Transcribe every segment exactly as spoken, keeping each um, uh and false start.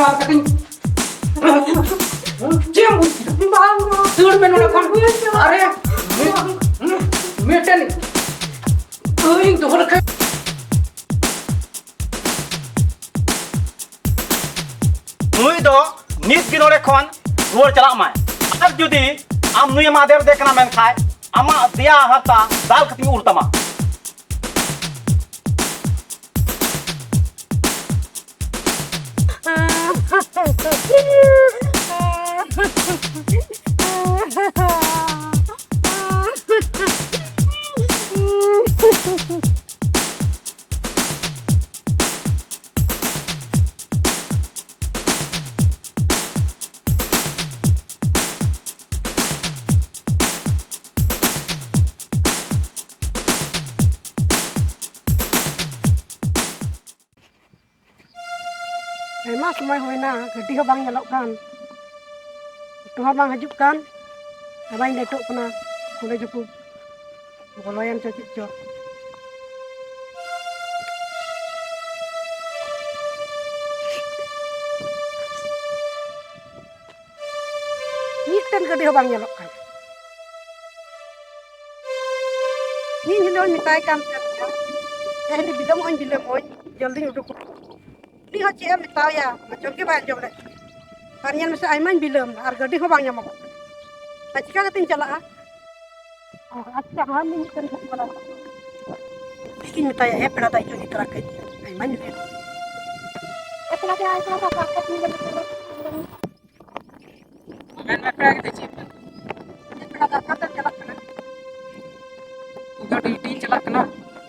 ᱪᱮᱫ ᱮᱢ ᱵᱩᱡ ᱠᱮᱫᱟ? ᱵᱟᱝ, ᱵᱟᱝ᱾ ᱫᱟᱹᱲ ᱢᱮ ᱱᱚᱰᱮ ᱠᱷᱚᱱ᱾ ᱟᱨᱮ, ᱢᱤᱫ-, ᱢᱤᱫᱴᱮᱱ ᱜᱟᱹᱭᱤᱧ ᱫᱚᱦᱚ ᱞᱮᱠᱷᱟᱱ᱾ ᱱᱩᱭ ᱫᱚ ᱱᱤᱛ ᱜᱮ ᱱᱚᱰᱮ ᱠᱷᱚᱱ ᱨᱩᱣᱟᱹᱲ ᱪᱟᱞᱟᱜ ᱢᱟᱭ᱾ ᱟᱨ ᱡᱩᱫᱤ ᱟᱢ ᱱᱩᱭᱮᱢ ᱟᱫᱮᱨ ᱫᱮ ᱠᱟᱱᱟ ᱢᱮᱱᱠᱷᱟᱱ, ᱟᱢᱟᱜ ᱫᱮᱭᱟ ᱦᱟᱨᱛᱟ ᱫᱟᱞ ᱠᱟᱛᱮᱧ ᱩᱨ ᱛᱟᱢᱟ᱾ ᱟᱭᱢᱟ ᱥᱚᱢᱚᱭ ᱦᱩᱭᱱᱟ, ᱜᱟᱹᱰᱤ ᱦᱚᱸ ᱵᱟᱝ ᱧᱮᱞᱚᱜ ᱠᱟᱱ, ᱚᱴᱳ ᱦᱚᱸ ᱵᱟᱝ ᱦᱤᱡᱩᱜ ᱠᱟᱱ᱾ ᱟᱵᱟᱨ ᱤᱧ ᱞᱮᱴᱚᱜ ᱠᱟᱱᱟ, ᱠᱚᱞᱮᱡᱽ ᱦᱚᱸᱠᱚ ᱵᱚᱞᱚᱭᱮᱱ ᱪᱚ ᱪᱮᱫ ᱪᱚ᱾ ᱢᱤᱫᱴᱮᱱ ᱜᱟᱹᱰᱤ ᱦᱚᱸ ᱵᱟᱝ ᱧᱮᱞᱚᱜ ᱠᱟᱱᱟ᱾ ᱤᱧ ᱦᱤᱞᱳᱜ ᱤᱧ ᱢᱮᱛᱟᱭ ᱠᱟᱱ ᱛᱟᱦᱮᱸᱱᱟ, "ᱦᱮᱸ, ᱦᱤᱞᱳᱜ ᱵᱤᱞᱚᱢᱚᱜ ᱟᱹᱧ, ᱵᱤᱞᱚᱢᱚᱜ ᱟᱹᱧ, ᱡᱚᱞᱫᱤᱧ ᱩᱰᱩᱠᱚᱜᱼᱟ᱾" ᱩᱱᱤ ᱦᱚᱸ ᱪᱮᱫ ᱮᱢ ᱢᱮᱛᱟᱣᱟᱭᱟ, ᱟᱸᱡᱚᱢ ᱜᱮ ᱵᱟᱭ ᱟᱸᱡᱚᱢ ᱞᱮᱫ᱾ ᱟᱨ ᱧᱮᱞ ᱢᱮᱥᱮ, ᱟᱭᱢᱟᱧ ᱵᱤᱞᱚᱢ ᱟᱨ ᱜᱟᱹᱰᱤ ᱦᱚᱸ ᱵᱟᱝ ᱧᱟᱢᱚᱜᱚᱜ ᱠᱟᱱᱟ᱾ ᱟᱨ ᱪᱤᱠᱟ ᱠᱟᱛᱮᱧ ᱪᱟᱞᱟᱜᱼᱟ? ᱚ, ᱟᱪᱪᱷᱟ, ᱦᱳᱭ, ᱢᱤᱫ ᱢᱤᱫᱴᱮᱱ ᱜᱷᱟᱹᱲᱤᱡ ᱵᱟᱲᱟ᱾ ᱤᱧ ᱢᱮᱛᱟᱭᱟ, "ᱦᱮᱸ, ᱯᱮᱲᱟ ᱫᱚ ᱤᱧ ᱤᱫᱤ ᱛᱚᱨᱟ ᱠᱟᱹᱧ ᱜᱮᱭᱟ, ᱟᱭᱢᱟᱧ ᱵᱤᱞᱚᱢ᱾" ᱮᱠᱞᱟ ᱜᱮ ᱟᱭᱢᱟ ᱫᱚ ᱵᱟᱨ ᱯᱮ ᱫᱤᱱ ᱜᱮ ᱢᱮᱱᱟᱜᱼᱟ᱾ ᱢᱮᱱ ᱢᱮ, ᱯᱮᱲᱟ ᱜᱤᱫᱟᱹᱨ ᱪᱮᱫ ᱮᱢ ᱢᱮᱱ? ᱯᱮᱲᱟ ᱫᱚ ᱚᱠᱟᱛᱮᱢ ᱪᱟᱞᱟᱜ ᱠᱟᱱᱟ? ᱤᱧ ᱫᱚ ᱰᱤᱭᱩᱴᱤᱧ ᱪᱟᱞᱟᱜ ᱠᱟᱱᱟ,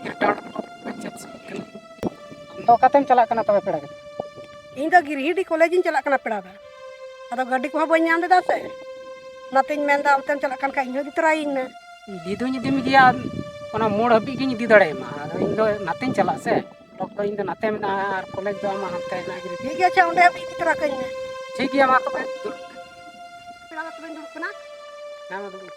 ᱨᱤᱴᱟᱭᱟᱨᱰ ᱠᱟᱱᱟ᱾ ᱟᱢ ᱫᱚ ᱚᱠᱟᱛᱮᱢ ᱪᱟᱞᱟᱜ ᱠᱟᱱᱟ ᱛᱚᱵᱮ, ᱯᱮᱲᱟ ᱜᱤᱫᱟᱹᱨ? ᱤᱧ ᱫᱚ ᱜᱤᱨᱦᱤᱰᱤ ᱠᱚᱞᱮᱡᱽ ᱤᱧ ᱪᱟᱞᱟᱜ ᱠᱟᱱᱟ ᱯᱮᱲᱟ ᱫᱚ᱾ ᱟᱫᱚ ᱜᱟᱹᱰᱤ ᱠᱚᱦᱚᱸ ᱵᱟᱹᱧ ᱧᱟᱢ ᱞᱮᱫᱟ ᱥᱮ, ᱚᱱᱟᱛᱤᱧ ᱢᱮᱱᱫᱟ, ᱚᱱᱛᱮᱢ ᱪᱟᱞᱟᱜ ᱠᱟᱱ ᱠᱷᱟᱡ ᱤᱧ ᱦᱚᱸ ᱤᱫᱤ ᱛᱚᱨᱟᱭᱤᱧ ᱢᱮ᱾ ᱤᱫᱤ ᱫᱩᱧ ᱤᱫᱤ ᱢᱮᱜᱮᱭᱟ, ᱚᱱᱟ ᱢᱳᱲ ᱦᱟᱹᱵᱤᱡ ᱜᱤᱧ ᱤᱫᱤ ᱫᱟᱲᱮᱭᱟᱢᱟ᱾ ᱟᱫᱚ ᱤᱧ ᱫᱚ ᱱᱟᱛᱮᱧ ᱪᱟᱞᱟᱜᱼᱟ ᱥᱮ, ᱚᱠᱛᱚ ᱤᱧ ᱫᱚ ᱱᱟᱛᱮ ᱢᱮᱱᱟᱜᱼᱟ ᱟᱨ ᱠᱚᱞᱮᱡᱽ ᱫᱚ ᱟᱢᱟᱜ ᱦᱟᱱᱛᱮ ᱦᱮᱱᱟᱜᱼᱟ ᱜᱤᱨᱤᱰᱤ᱾ ᱴᱷᱤᱠ ᱜᱮᱭᱟ, ᱟᱪᱪᱷᱟ, ᱚᱸᱰᱮ ᱦᱟᱹᱵᱤᱡ ᱤᱫᱤ ᱛᱚᱨᱟ ᱠᱟᱹᱧ ᱢᱮ᱾ ᱴᱷᱤᱠ ᱜᱮᱭᱟ, ᱢᱟ ᱛᱚᱵᱮ ᱫᱩᱲᱩᱵ᱾ ᱯᱮᱲᱟ ᱫᱚ ᱛᱚᱵᱮᱧ ᱫᱩᱲᱩᱵ ᱠᱟᱱᱟ᱾ ᱦᱮᱸ, ᱢᱟ ᱫᱩᱲᱩᱵ᱾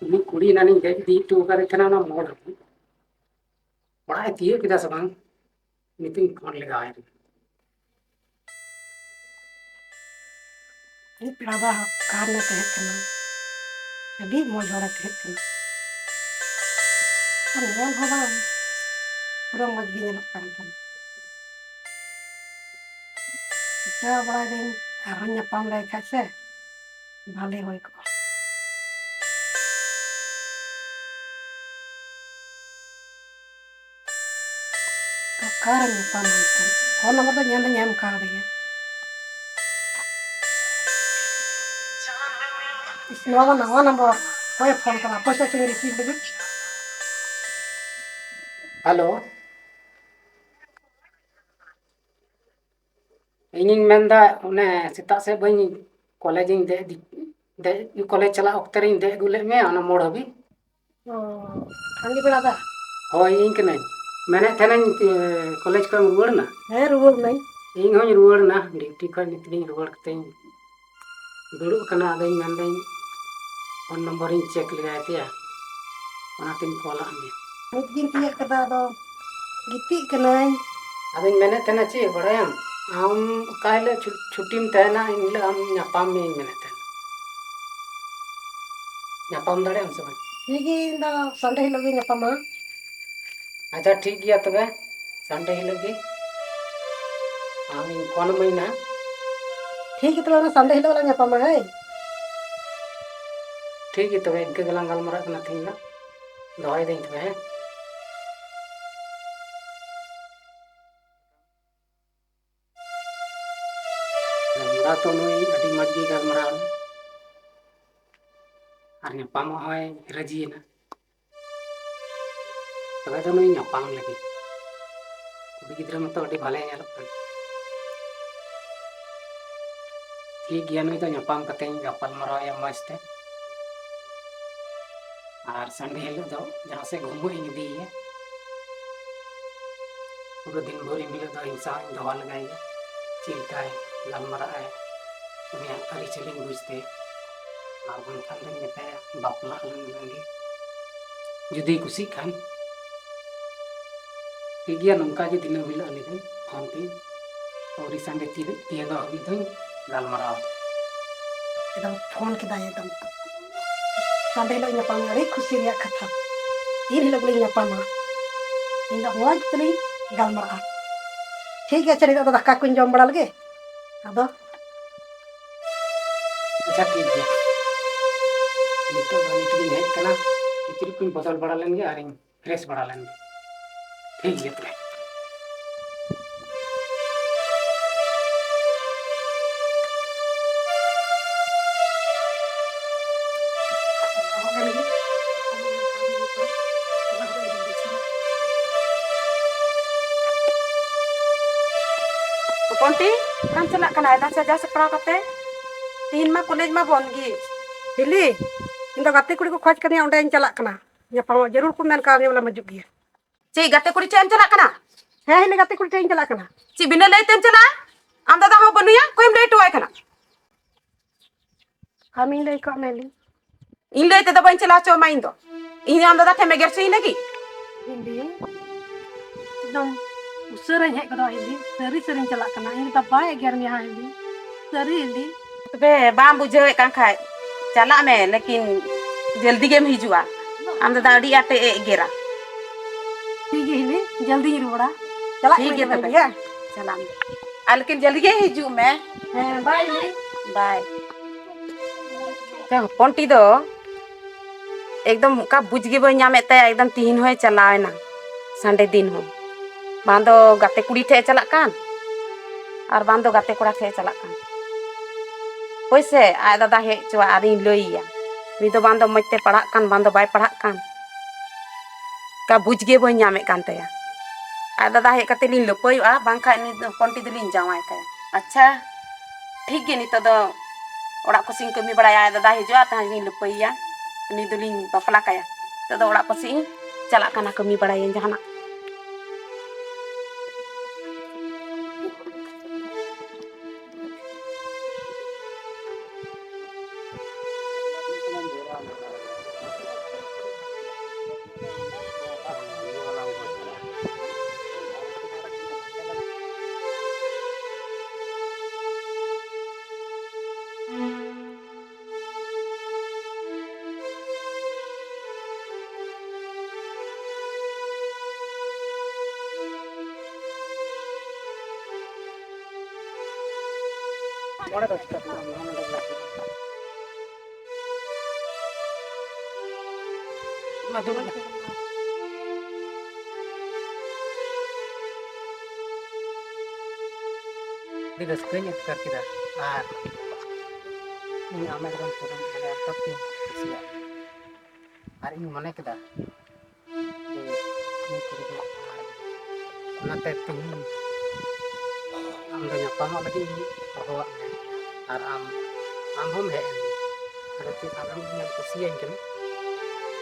ᱩᱱᱤ ᱠᱩᱲᱤ ᱮᱱᱟᱱᱤᱧ ᱫᱮᱡ ᱤᱫᱤ ᱦᱚᱴᱚ ᱟᱠᱟᱫᱮ ᱛᱟᱦᱮᱱᱟ ᱚᱱᱟ ᱢᱳᱲ ᱨᱮ᱾ ᱚᱲᱟᱜ ᱮ ᱛᱤᱭᱳᱜ ᱠᱮᱫᱟ ᱥᱮ ᱵᱟᱝ? ᱱᱤᱛᱚᱜ ᱤᱧ ᱯᱷᱳᱱ ᱞᱮᱜᱟᱣᱟᱭ ᱞᱮᱜᱮ᱾ ᱤᱧ ᱯᱮᱲᱟ ᱫᱚ ᱚᱠᱟ ᱨᱮ ᱛᱟᱦᱮᱸ ᱠᱟᱱᱟ? ᱟᱹᱰᱤ ᱢᱚᱡᱽ ᱦᱚᱲᱮ ᱛᱟᱦᱮᱸ ᱠᱟᱱᱟ᱾ ᱟᱨ ᱧᱮᱞ ᱦᱚᱸ ᱵᱟᱝ, ᱯᱩᱨᱟᱹ ᱢᱚᱡᱽ ᱜᱮ ᱧᱮᱞᱚᱜ ᱠᱟᱱ ᱛᱟᱦᱮᱸᱱᱟ᱾ ᱪᱤᱠᱟᱹ ᱵᱟᱲᱟᱭ ᱫᱟᱹᱧ, ᱟᱨᱦᱚᱸ ᱧᱟᱯᱟᱢ ᱞᱮᱱ ᱠᱷᱟᱡ ᱥᱮ ᱵᱷᱟᱞᱮ ᱦᱩᱭ ᱠᱚᱜᱼᱟ᱾ ᱛᱚ ᱚᱠᱟᱨᱮ ᱧᱟᱯᱟᱢ ᱦᱩᱭ ᱠᱟᱱ? ᱯᱷᱳᱱ ᱱᱟᱢᱵᱟᱨ ᱫᱚ ᱧᱮᱞ ᱫᱚᱧ ᱮᱢ ᱠᱟᱣᱫᱮᱭᱟ᱾ ᱤᱥ, ᱱᱚᱣᱟ ᱢᱟ ᱱᱟᱣᱟ ᱱᱟᱢᱵᱟᱨ᱾ ᱚᱠᱚᱭᱮ ᱯᱷᱳᱱ ᱠᱟᱱᱟ? ᱚᱠᱚᱭ ᱥᱟᱶ ᱪᱚᱧ ᱨᱤᱥᱤᱵᱷ ᱞᱮᱜᱮ᱾ ᱦᱮᱞᱳ᱾ ᱤᱧᱤᱧ ᱢᱮᱱᱫᱟ, ᱚᱱᱮ ᱥᱮᱛᱟᱜ ᱥᱮᱫ ᱵᱟᱹᱧ ᱠᱚᱞᱮᱡᱽ ᱤᱧ ᱫᱮᱡ, ᱫᱮᱡ, ᱠᱚᱞᱮᱡᱽ ᱪᱟᱞᱟᱜ ᱚᱠᱛᱮ ᱨᱤᱧ ᱫᱮᱡ ᱟᱹᱜᱩ ᱞᱮᱫ ᱢᱮᱭᱟ ᱚᱱᱟ ᱢᱳᱲ ᱦᱟᱹᱵᱤᱡ᱾ ᱚ, ᱟᱢ ᱜᱮ ᱯᱮᱲᱟ ᱫᱟ? ᱦᱳᱭ, ᱤᱧ ᱠᱟᱹᱱᱟᱹᱧ᱾ ᱢᱮᱱᱮᱫ ᱛᱟᱦᱮᱱᱟᱹᱧ, ᱮ, ᱠᱚᱞᱮᱡᱽ ᱠᱷᱚᱱ ᱮᱢ ᱨᱩᱣᱟᱹᱲ ᱮᱱᱟ? ᱦᱮᱸ, ᱨᱩᱣᱟᱹᱲ ᱮᱱᱟᱹᱧ᱾ ᱤᱧ ᱦᱚᱸᱧ ᱨᱩᱣᱟᱹᱲ ᱮᱱᱟ, ᱰᱤᱭᱩᱴᱤ ᱠᱷᱚᱱ ᱱᱤᱛ ᱜᱤᱧ ᱨᱩᱣᱟᱹᱲ ᱠᱟᱛᱮᱧ ᱫᱩᱲᱩᱵ ᱠᱟᱱᱟ᱾ ᱟᱫᱚᱧ ᱢᱮᱱᱫᱟᱹᱧ, ᱯᱷᱳᱱ ᱱᱚᱢᱵᱚᱨᱤᱧ ᱪᱮᱠ ᱞᱮᱜᱟᱭ ᱛᱟᱭᱟ, ᱚᱱᱟᱛᱤᱧ ᱠᱚᱞᱟᱫ ᱢᱮᱭᱟ᱾ ᱱᱤᱛ ᱜᱤᱧ ᱛᱤᱭᱟᱹᱜ ᱠᱟᱫᱟ, ᱟᱫᱚ ᱜᱤᱛᱤᱡ ᱠᱟᱹᱱᱟᱹᱧ᱾ ᱟᱫᱚᱧ ᱢᱮᱱᱮᱫ ᱛᱟᱦᱮᱱᱟ ᱪᱮᱫ ᱵᱟᱲᱟᱭᱟᱢ, ᱟᱢ ᱚᱠᱟ ᱦᱤᱞᱳᱜ ᱪᱷᱩ-, ᱪᱷᱩᱴᱤᱢ ᱛᱟᱦᱮᱱᱟ, ᱮᱱ ᱦᱤᱞᱳᱜ ᱟᱢ ᱧᱟᱯᱟᱢ ᱢᱮᱭᱟᱧ ᱢᱮᱱᱮᱫ ᱛᱟᱦᱮᱱᱟ᱾ ᱧᱟᱯᱟᱢ ᱫᱟᱲᱮᱭᱟᱜ ᱟᱢ ᱥᱮ ᱵᱟᱝ? ᱴᱷᱤᱠ ᱜᱮ, ᱤᱧ ᱫᱚ ᱥᱟᱱᱰᱮ ᱦᱤᱞᱳᱜ ᱜᱮ ᱧᱟᱯᱟᱢᱟ᱾ ᱟᱪᱪᱷᱟ, ᱴᱷᱤᱠ ᱜᱮᱭᱟ ᱛᱚᱵᱮ, ᱥᱟᱱᱰᱮ ᱦᱤᱞᱳᱜ ᱜᱮ ᱟᱢᱤᱧ ᱯᱷᱳᱱ ᱟᱹᱢᱟᱹᱧ ᱱᱟᱦᱟᱜ᱾ ᱴᱷᱤᱠ ᱜᱮᱭᱟ ᱛᱚᱵᱮ, ᱚᱱᱟ ᱥᱟᱱᱰᱮ ᱦᱤᱞᱳᱜ ᱞᱟᱝ ᱧᱟᱯᱟᱢᱟ, ᱦᱮᱸ? ᱴᱷᱤᱠ ᱜᱮᱭᱟ ᱛᱚᱵᱮ, ᱤᱱᱠᱟᱹ ᱜᱮᱞᱟᱝ ᱜᱟᱞᱢᱟᱨᱟᱜ ᱠᱟᱱᱟ ᱛᱮᱦᱮᱧ ᱫᱚ᱾ ᱫᱚᱦᱚᱭᱮᱫᱟᱹᱧ ᱛᱚᱵᱮ, ᱦᱮᱸ? ᱜᱟᱞᱢᱟᱨᱟᱣ ᱛᱚ ᱱᱩᱭ ᱟᱹᱰᱤ ᱢᱚᱡᱽ ᱜᱮ ᱜᱟᱞᱢᱟᱨᱟᱣ ᱮᱱᱟ᱾ ᱟᱨ ᱧᱟᱯᱟᱢᱚᱜ ᱦᱚᱸᱭ ᱨᱟᱹᱡᱤᱭᱮᱱᱟ᱾ ᱛᱚᱵᱮ ᱫᱚ ᱱᱩᱭ ᱧᱟᱯᱟᱢ ᱞᱟᱹᱜᱤᱫ᱾ ᱠᱩᱲᱤ ᱜᱤᱫᱽᱨᱟᱹ ᱢᱟᱛᱚ ᱟᱹᱰᱤ ᱵᱷᱟᱞᱮ ᱧᱮᱞᱚᱜ ᱠᱟᱱᱟ᱾ ᱴᱷᱤᱠ ᱜᱮᱭᱟ, ᱱᱩᱭ ᱫᱚ ᱧᱟᱯᱟᱢ ᱠᱟᱛᱮᱧ ᱜᱟᱯᱟᱞ ᱢᱟᱨᱟᱣ ᱮᱭᱟ ᱢᱚᱡᱽ ᱛᱮ᱾ ᱟᱨ ᱥᱟᱱᱰᱮ ᱦᱤᱞᱳᱜ ᱫᱚ ᱡᱟᱦᱟᱸ ᱥᱮᱫ ᱜᱷᱩᱢᱟᱹᱜ ᱤᱧ ᱤᱫᱤᱭᱮᱭᱟ᱾ ᱯᱩᱨᱟᱹ ᱫᱤᱱ ᱵᱷᱳᱨ ᱮᱱ ᱦᱤᱞᱳᱜ ᱫᱚ ᱤᱧ ᱥᱟᱶ ᱤᱧ ᱫᱚᱦᱚ ᱞᱮᱜᱟᱭᱮᱭᱟ, ᱪᱮᱫ ᱞᱮᱠᱟᱭ ᱜᱟᱞᱢᱟᱨᱟᱜ ᱟᱭ, ᱩᱱᱤᱭᱟᱜ ᱟᱹᱨᱤᱪᱟᱹᱞᱤᱧ ᱵᱩᱡᱽ ᱛᱮ᱾ ᱟᱨ ᱵᱟᱝᱠᱷᱟᱱ ᱫᱚᱧ ᱢᱮᱛᱟᱭᱟ ᱵᱟᱯᱞᱟᱜ ᱞᱟᱝ ᱞᱟᱝ ᱜᱮ᱾ ᱡᱩᱫᱤᱭ ᱠᱩᱥᱤᱜ ᱠᱷᱟᱱ ᱴᱷᱤᱠ ᱜᱮᱭᱟ, ᱱᱚᱝᱠᱟ ᱜᱮ ᱫᱤᱱᱟᱹᱢ ᱦᱤᱞᱳᱜ ᱩᱱᱤ ᱫᱚᱧ ᱯᱷᱳᱱ ᱛᱤᱧ ᱟᱹᱣᱨᱤ ᱥᱟᱸᱰᱮ ᱛᱤᱨᱮ ᱛᱤᱭᱟᱹᱜᱚᱜ ᱦᱟᱹᱵᱤᱡ ᱫᱚᱧ ᱜᱟᱞᱢᱟᱨᱟᱣ᱾ ᱮᱠᱫᱚᱢ ᱯᱷᱳᱱ ᱠᱮᱫᱟᱭ ᱮᱠᱫᱚᱢ᱾ ᱥᱟᱸᱰᱮ ᱦᱤᱞᱳᱜ ᱧᱟᱯᱟᱢ ᱟᱹᱰᱤ ᱠᱷᱩᱥᱤ ᱨᱮᱭᱟᱜ ᱠᱟᱛᱷᱟ᱾ ᱛᱤᱱ ᱦᱤᱞᱳᱜ ᱞᱤᱧ ᱧᱟᱯᱟᱢᱟ, ᱤᱧ ᱫᱚ ᱢᱚᱡᱽ ᱛᱮᱞᱤᱧ ᱜᱟᱞᱢᱟᱨᱟᱜᱼᱟ᱾ ᱴᱷᱤᱠ ᱜᱮᱭᱟ, ᱟᱪᱪᱷᱟ, ᱱᱤᱛᱚᱜ ᱫᱚ ᱫᱟᱠᱟ ᱠᱚᱧ ᱡᱚᱢ ᱵᱟᱲᱟ ᱞᱮᱜᱮ, ᱟᱫᱚ᱾ ᱟᱪᱪᱷᱟ, ᱴᱷᱤᱠ ᱜᱮᱭᱟ, ᱱᱤᱛᱚᱜ ᱫᱚ ᱱᱤᱛ ᱜᱤᱧ ᱦᱮᱡ ᱠᱟᱱᱟ, ᱠᱤᱪᱨᱤᱡ ᱠᱚᱧ ᱵᱚᱫᱚᱞ ᱵᱟᱲᱟ ᱞᱮᱱ ᱜᱮ ᱟᱨᱤᱧ ᱯᱷᱨᱮᱥ ᱵᱟᱲᱟ ᱞᱮᱱ ᱜᱮ᱾ ᱴᱷᱤᱠ ᱜᱮᱭᱟ ᱛᱚᱵᱮ᱾ ᱦᱚᱯᱚᱱᱴᱤ, ᱚᱠᱟᱢ ᱪᱟᱞᱟᱜ ᱠᱟᱱᱟ ᱮᱱᱟᱝ ᱥᱟᱡᱟᱣ ᱥᱟᱯᱲᱟᱣ ᱠᱟᱛᱮ? ᱛᱤᱦᱤᱧ ᱢᱟ ᱠᱚᱞᱮᱡᱽ ᱢᱟ ᱵᱚᱱᱫ ᱜᱮ᱾ ᱦᱤᱞᱤ, ᱤᱧ ᱫᱚ ᱜᱟᱛᱮ ᱠᱩᱲᱤ ᱠᱚ ᱠᱷᱚᱡ ᱠᱟᱹᱫᱤᱧᱟ, ᱚᱸᱰᱮᱧ ᱪᱟᱞᱟᱜ ᱠᱟᱱᱟ᱾ ᱧᱟᱯᱟᱢᱚᱜ ᱡᱟᱹᱨᱩᱲ ᱠᱚ ᱢᱮᱱ ᱠᱟᱣᱫᱤᱧᱟ, ᱵᱚᱞᱮ ᱢᱟᱡᱩᱜ ᱜᱮᱭᱟ᱾ ᱪᱮᱫ ᱜᱟᱛᱮ ᱠᱩᱲᱤ ᱴᱷᱮᱡ ᱮᱢ ᱪᱟᱞᱟᱜ ᱠᱟᱱᱟ? ᱦᱮᱸ ᱦᱤᱞᱤ, ᱜᱟᱛᱮ ᱠᱩᱲᱤ ᱴᱷᱮᱡ ᱤᱧ ᱪᱟᱞᱟᱜ ᱠᱟᱱᱟ᱾ ᱪᱮᱫ ᱵᱤᱱᱟᱹ ᱞᱟᱹᱭ ᱛᱮᱢ ᱪᱟᱞᱟᱜᱼᱟ? ᱟᱢ ᱫᱟᱫᱟ ᱦᱚᱸ ᱵᱟᱹᱱᱩᱭᱟ, ᱚᱠᱚᱭᱮᱢ ᱞᱟᱹᱭ ᱦᱚᱴᱚᱣᱟᱭ ᱠᱟᱱᱟ? ᱟᱢᱤᱧ ᱞᱟᱹᱭ ᱠᱟᱜ ᱢᱮ ᱞᱤ᱾ ᱤᱧ ᱞᱟᱹᱭ ᱛᱮᱫᱚ ᱵᱟᱹᱧ ᱪᱟᱞᱟᱣ ᱦᱚᱪᱚ ᱟᱢᱟ ᱤᱧ ᱫᱚ᱾ ᱤᱧ ᱟᱢ ᱫᱟᱫᱟ ᱴᱷᱮᱱ ᱮᱜᱮᱨ ᱦᱚᱪᱚᱭᱤᱧ ᱞᱟᱹᱜᱤᱫ? ᱦᱤᱞᱤ, ᱮᱠᱫᱚᱢ ᱩᱥᱟᱹᱨᱟᱧ ᱦᱮᱡ ᱜᱚᱫᱚᱜᱼᱟ ᱦᱤᱞᱤ᱾ ᱥᱟᱹᱨᱤ ᱥᱟᱹᱨᱤᱧ ᱪᱟᱞᱟᱜ ᱠᱟᱱᱟ᱾ ᱤᱧ ᱫᱟᱫᱟ ᱵᱟᱭ ᱮᱜᱮᱨ ᱢᱮᱭᱟ ᱦᱤᱞᱤ᱾ ᱥᱟᱹᱨᱤ ᱦᱤᱞᱤ᱾ ᱛᱚᱵᱮ ᱵᱟᱢ ᱵᱩᱡᱷᱟᱹᱣᱮᱫ ᱠᱟᱱ ᱠᱷᱟᱡ ᱪᱟᱞᱟᱜ ᱢᱮ, ᱞᱮᱠᱤᱱ ᱡᱚᱞᱫᱤ ᱜᱮᱢ ᱦᱤᱡᱩᱜᱼᱟ᱾ ᱟᱢ ᱫᱟᱫᱟ ᱟᱹᱰᱤ ᱟᱸᱴᱮ ᱮᱜᱮᱨᱟ᱾ ᱴᱷᱤᱠ ᱜᱮ ᱦᱤᱞᱤ, ᱡᱚᱞᱫᱤᱧ ᱨᱩᱣᱟᱹᱲᱟ᱾ ᱪᱟᱞᱟᱜ ᱴᱷᱤᱠ ᱠᱟᱹᱱᱟᱹᱧ ᱜᱮᱭᱟ ᱛᱚᱵᱮ ᱛᱚᱵᱮ᱾ ᱦᱮᱸ? ᱪᱟᱞᱟᱜ ᱢᱮ᱾ ᱟᱨ ᱞᱮᱠᱤᱱ ᱡᱚᱞᱫᱤ ᱜᱮ ᱦᱤᱡᱩᱜ ᱢᱮ᱾ ᱦᱮᱸ, ᱵᱟᱭ ᱦᱤᱞᱤ᱾ ᱵᱟᱭ᱾ ᱦᱚᱯᱚᱱᱴᱤ ᱫᱚ ᱮᱠᱫᱚᱢ ᱚᱠᱟ ᱵᱩᱡᱽ ᱜᱮ ᱵᱟᱹᱧ ᱧᱟᱢᱮᱫ ᱛᱟᱭᱟ, ᱮᱠᱫᱚᱢ ᱛᱤᱦᱤᱧ ᱦᱚᱸᱭ ᱪᱟᱞᱟᱣ ᱮᱱᱟ, ᱥᱟᱱᱰᱮ ᱫᱤᱱ ᱦᱚᱸ᱾ ᱵᱟᱝ ᱫᱚ ᱜᱟᱛᱮ ᱠᱩᱲᱤ ᱴᱷᱮᱡ ᱮ ᱪᱟᱞᱟᱜ ᱠᱟᱱ, ᱟᱨ ᱵᱟᱝ ᱫᱚ ᱜᱟᱛᱮ ᱠᱚᱲᱟ ᱴᱷᱮᱡ ᱮ ᱪᱟᱞᱟᱜ ᱠᱟᱱ᱾ ᱦᱳᱭ ᱥᱮ, ᱟᱡ ᱫᱟᱫᱟ ᱦᱮᱡ ᱦᱚᱪᱚᱣᱟᱜ ᱟᱨᱤᱧ ᱞᱟᱹᱭ ᱟᱭᱟ᱾ ᱩᱱᱤ ᱫᱚ ᱵᱟᱝ ᱫᱚ ᱢᱚᱡᱽ ᱛᱮ ᱯᱟᱲᱦᱟᱜ ᱠᱟᱱ, ᱵᱟᱝ ᱫᱚ ᱵᱟᱭ ᱯᱟᱲᱦᱟᱜ ᱠᱟᱱ᱾ ᱚᱠᱟ ᱵᱩᱡᱽ ᱜᱮ ᱵᱟᱹᱧ ᱧᱟᱢᱮᱫ ᱠᱟᱱ ᱛᱟᱭᱟ᱾ ᱟᱡ ᱫᱟᱫᱟ ᱦᱮᱡ ᱠᱟᱛᱮ ᱞᱤᱧ ᱞᱟᱹᱯᱟᱹᱭᱚᱜᱼᱟ, ᱵᱟᱝᱠᱷᱟᱡ ᱱᱩᱭ ᱫᱚ ᱦᱚᱯᱚᱱᱴᱤ ᱫᱚᱞᱤᱧ ᱡᱟᱶᱟᱭ ᱠᱟᱭᱟ᱾ ᱟᱪᱪᱷᱟ, ᱴᱷᱤᱠ ᱜᱮ, ᱱᱤᱛᱚᱜ ᱫᱚ ᱚᱲᱟᱜ ᱠᱚᱥᱮᱫ ᱤᱧ ᱠᱟᱹᱢᱤ ᱵᱟᱲᱟᱭᱟ, ᱟᱡ ᱫᱟᱫᱟ ᱦᱤᱡᱩᱜᱼᱟ, ᱛᱟᱦᱮᱸ ᱞᱤᱧ ᱞᱟᱹᱯᱟᱹᱭᱮᱭᱟ, ᱩᱱᱤ ᱫᱚᱞᱤᱧ ᱵᱟᱯᱞᱟ ᱠᱟᱭᱟ᱾ ᱱᱤᱛᱚᱜ ᱫᱚ ᱚᱲᱟᱜ ᱠᱚᱥᱮᱫ ᱤᱧ ᱪᱟᱞᱟᱜ ᱠᱟᱱᱟ, ᱠᱟᱹᱢᱤ ᱵᱟᱲᱟᱭᱟᱹᱧ ᱡᱟᱦᱟᱱᱟᱜ᱾ ᱚᱸᱰᱮ ᱫᱚ ᱪᱤᱠᱟᱹ ᱛᱮ ᱟᱢ ᱱᱚᱰᱮ ᱞᱟᱹᱜᱤᱫ? ᱢᱟ ᱫᱩᱲᱩᱵ ᱢᱮ᱾ ᱟᱹᱰᱤ ᱨᱟᱹᱥᱠᱟᱹᱧ ᱟᱴᱠᱟᱨ ᱠᱮᱫᱟ᱾ ᱟᱨ ᱤᱧ ᱟᱢ ᱮᱠᱫᱚᱢ ᱯᱩᱨᱟᱹᱧ ᱢᱟᱱᱮ ᱮᱠᱫᱚᱢ ᱛᱤᱧ ᱠᱩᱥᱤᱭᱟᱜ ᱢᱮᱭᱟ᱾ ᱟᱨ ᱤᱧ ᱢᱚᱱᱮ ᱠᱮᱫᱟ ᱡᱮ ᱩᱱᱤ ᱠᱩᱲᱤ ᱫᱚ ᱚᱱᱟᱛᱮ ᱛᱮᱦᱮᱧ ᱟᱢ ᱫᱚ ᱧᱟᱯᱟᱢᱚᱜ ᱞᱟᱹᱜᱤᱫ ᱤᱧ ᱦᱚᱦᱚᱣᱟᱫ ᱢᱮᱭᱟ᱾ ᱟᱨ ᱟᱢ, ᱟᱢ ᱦᱚᱸᱢ ᱦᱮᱡ ᱮᱱ᱾ ᱟᱫᱚ ᱪᱮᱫ ᱟᱢ ᱮᱢ ᱠᱩᱥᱤᱭᱟᱹᱧ ᱠᱟᱱᱟ?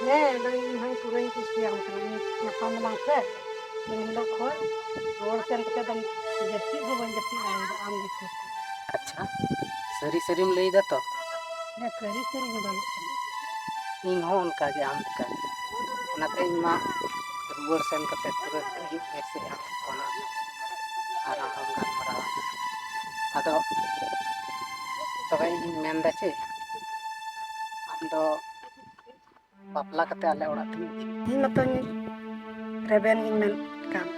ᱦᱮᱸ, ᱤᱧ ᱦᱚᱸᱧ ᱯᱩᱨᱟᱹᱧ ᱠᱩᱥᱤᱭᱟᱢ ᱠᱟᱱᱟ᱾ ᱧᱟᱯᱟᱢ ᱮᱱᱟᱝ ᱥᱮ, ᱩᱱ ᱦᱤᱞᱳᱜ ᱠᱷᱚᱱ ᱨᱩᱣᱟᱹᱲ ᱥᱮᱱ ᱠᱟᱛᱮ ᱫᱚ ᱡᱟᱹᱯᱤᱫ ᱦᱚᱸ ᱵᱟᱹᱧ ᱡᱟᱹᱯᱤᱫ ᱫᱟᱲᱮᱭᱟᱫᱟ ᱟᱢ ᱫᱤᱥᱟᱹ ᱛᱮ᱾ ᱟᱪᱪᱷᱟ, ᱥᱟᱹᱨᱤ ᱥᱟᱹᱨᱤᱢ ᱞᱟᱹᱭ ᱫᱟ ᱛᱚ? ᱦᱮᱸ, ᱥᱟᱹᱨᱤ ᱥᱟᱹᱨᱤᱧ ᱞᱟᱹᱭᱮᱫ ᱠᱟᱱᱟ᱾ ᱤᱧ ᱦᱚᱸ ᱚᱱᱠᱟ ᱜᱮ, ᱟᱢ ᱞᱮᱠᱟ ᱜᱮ᱾ ᱚᱱᱟᱛᱮ ᱤᱧ ᱢᱟ ᱨᱩᱣᱟᱹᱲ ᱥᱮᱱ ᱠᱟᱛᱮ ᱯᱩᱨᱟᱹ ᱟᱹᱭᱩᱵ ᱵᱮᱨ ᱥᱮᱫ ᱟᱢ ᱯᱷᱳᱱᱟ ᱟᱨ ᱟᱢ ᱦᱚᱸᱢ ᱜᱟᱞᱢᱟᱨᱟᱣᱟ᱾ ᱟᱫᱚ ᱛᱚᱵᱮ ᱤᱧ ᱢᱮᱱᱫᱟ ᱪᱮᱫ, ᱟᱢ ᱫᱚ ᱵᱟᱯᱞᱟ ᱠᱟᱛᱮ ᱟᱞᱮ ᱚᱲᱟᱜ ᱛᱮᱢ ᱤᱫᱤ ᱤᱧ ᱢᱟᱛᱚᱧ ᱨᱮᱵᱮᱱ ᱜᱤᱧ ᱢᱮᱱ ᱠᱟᱱ,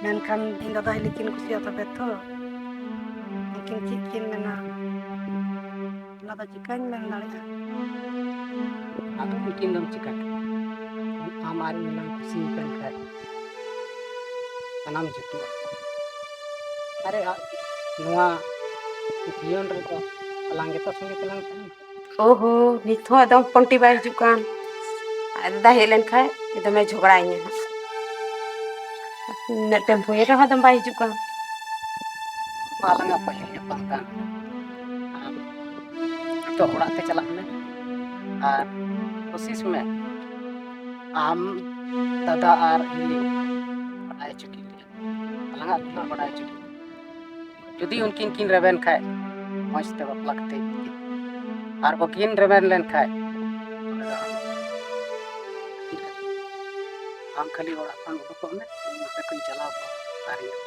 ᱢᱮᱱᱠᱷᱟᱱ ᱤᱧ ᱫᱟᱫᱟ ᱦᱤᱞᱤ ᱠᱤᱱ ᱠᱩᱥᱤᱭᱟᱜ ᱛᱟᱯᱮ ᱛᱚ, ᱩᱱᱠᱤᱱ ᱪᱮᱫ ᱠᱤᱱ ᱢᱮᱱᱟ, ᱚᱱᱟ ᱫᱚ ᱪᱤᱠᱟᱹᱧ ᱢᱮᱱ ᱫᱟᱲᱮᱭᱟᱜᱼᱟ? ᱟᱫᱚ ᱩᱱᱠᱤᱱ ᱫᱚᱢ ᱪᱤᱠᱟᱹ ᱠᱤᱱᱟ? ᱟᱢ ᱟᱨ ᱤᱧ ᱞᱟᱝ ᱠᱩᱥᱤ ᱟᱠᱟᱱ ᱠᱷᱟᱡ ᱥᱟᱱᱟᱢ ᱡᱩᱛᱩᱜᱼᱟ᱾ ᱟᱨᱮ, ᱟ-, ᱱᱚᱣᱟ ᱡᱤᱭᱚᱱ ᱨᱮᱫᱚ ᱟᱞᱟᱝ ᱜᱮᱛᱚ ᱥᱚᱸᱜᱮ ᱛᱮᱞᱟᱝ ᱛᱟᱦᱮᱱᱟ᱾ ᱳᱦᱳ, ᱱᱤᱛ ᱦᱚᱸ ᱮᱠᱫᱚᱢ ᱯᱚᱱᱴᱤ ᱵᱟᱭ ᱦᱤᱡᱩᱜ ᱠᱟᱱ᱾ ᱟᱡ ᱫᱟᱫᱟ ᱦᱮᱡ ᱞᱮᱱ ᱠᱷᱟᱡ ᱮᱠᱫᱚᱢᱮ ᱡᱷᱚᱜᱽᱲᱟᱭᱤᱧᱟᱹ ᱦᱟᱸᱜ᱾ ᱩᱱᱟᱹᱜ ᱴᱮᱢᱯᱳ ᱮᱱ ᱨᱮᱦᱚᱸ ᱮᱠᱫᱚᱢ ᱵᱟᱭ ᱦᱤᱡᱩᱜ ᱠᱟᱱ᱾ ᱟᱞᱟᱝᱟᱜ ᱯᱟᱹᱦᱤᱞ ᱧᱟᱯᱟᱢ ᱠᱟᱱ, ᱟᱢ ᱱᱤᱛᱚᱜ ᱚᱲᱟᱜ ᱛᱮ ᱪᱟᱞᱟᱜ ᱢᱮ ᱟᱨ ᱠᱳᱥᱤᱥ ᱢᱮ ᱟᱢ ᱫᱟᱫᱟ ᱟᱨ ᱦᱤᱞᱤ ᱵᱟᱰᱟᱭ ᱦᱚᱪᱚ ᱠᱤᱱ ᱜᱮᱭᱟ᱾ ᱟᱞᱟᱝᱟᱜ ᱫᱩᱞᱟᱹᱲ ᱵᱟᱰᱟᱭ ᱦᱚᱪᱚ ᱠᱤᱱ ᱜᱮᱭᱟ᱾ ᱡᱩᱫᱤ ᱩᱱᱠᱤᱱ ᱠᱤᱱ ᱨᱮᱵᱮᱱ ᱠᱷᱟᱡ, ᱢᱚᱡᱽ ᱛᱮ ᱵᱟᱯᱞᱟ ᱠᱟᱛᱮ ᱤᱫᱤ ᱠᱤᱱ᱾ ᱟᱨ ᱵᱟᱹᱠᱤᱱ ᱨᱮᱵᱮᱱ ᱞᱮᱱ ᱠᱷᱟᱡ, ᱛᱚᱵᱮ ᱫᱚ ᱟᱢ ᱠᱷᱟᱹᱞᱤ ᱚᱲᱟᱜ ᱠᱷᱚᱱ ᱩᱰᱩᱠᱚᱜ ᱢᱮ, ᱤᱧ ᱱᱚᱛᱮ ᱠᱷᱚᱱ ᱪᱟᱞᱟᱣ ᱠᱚᱜᱼᱟ ᱟᱨ ᱤᱧ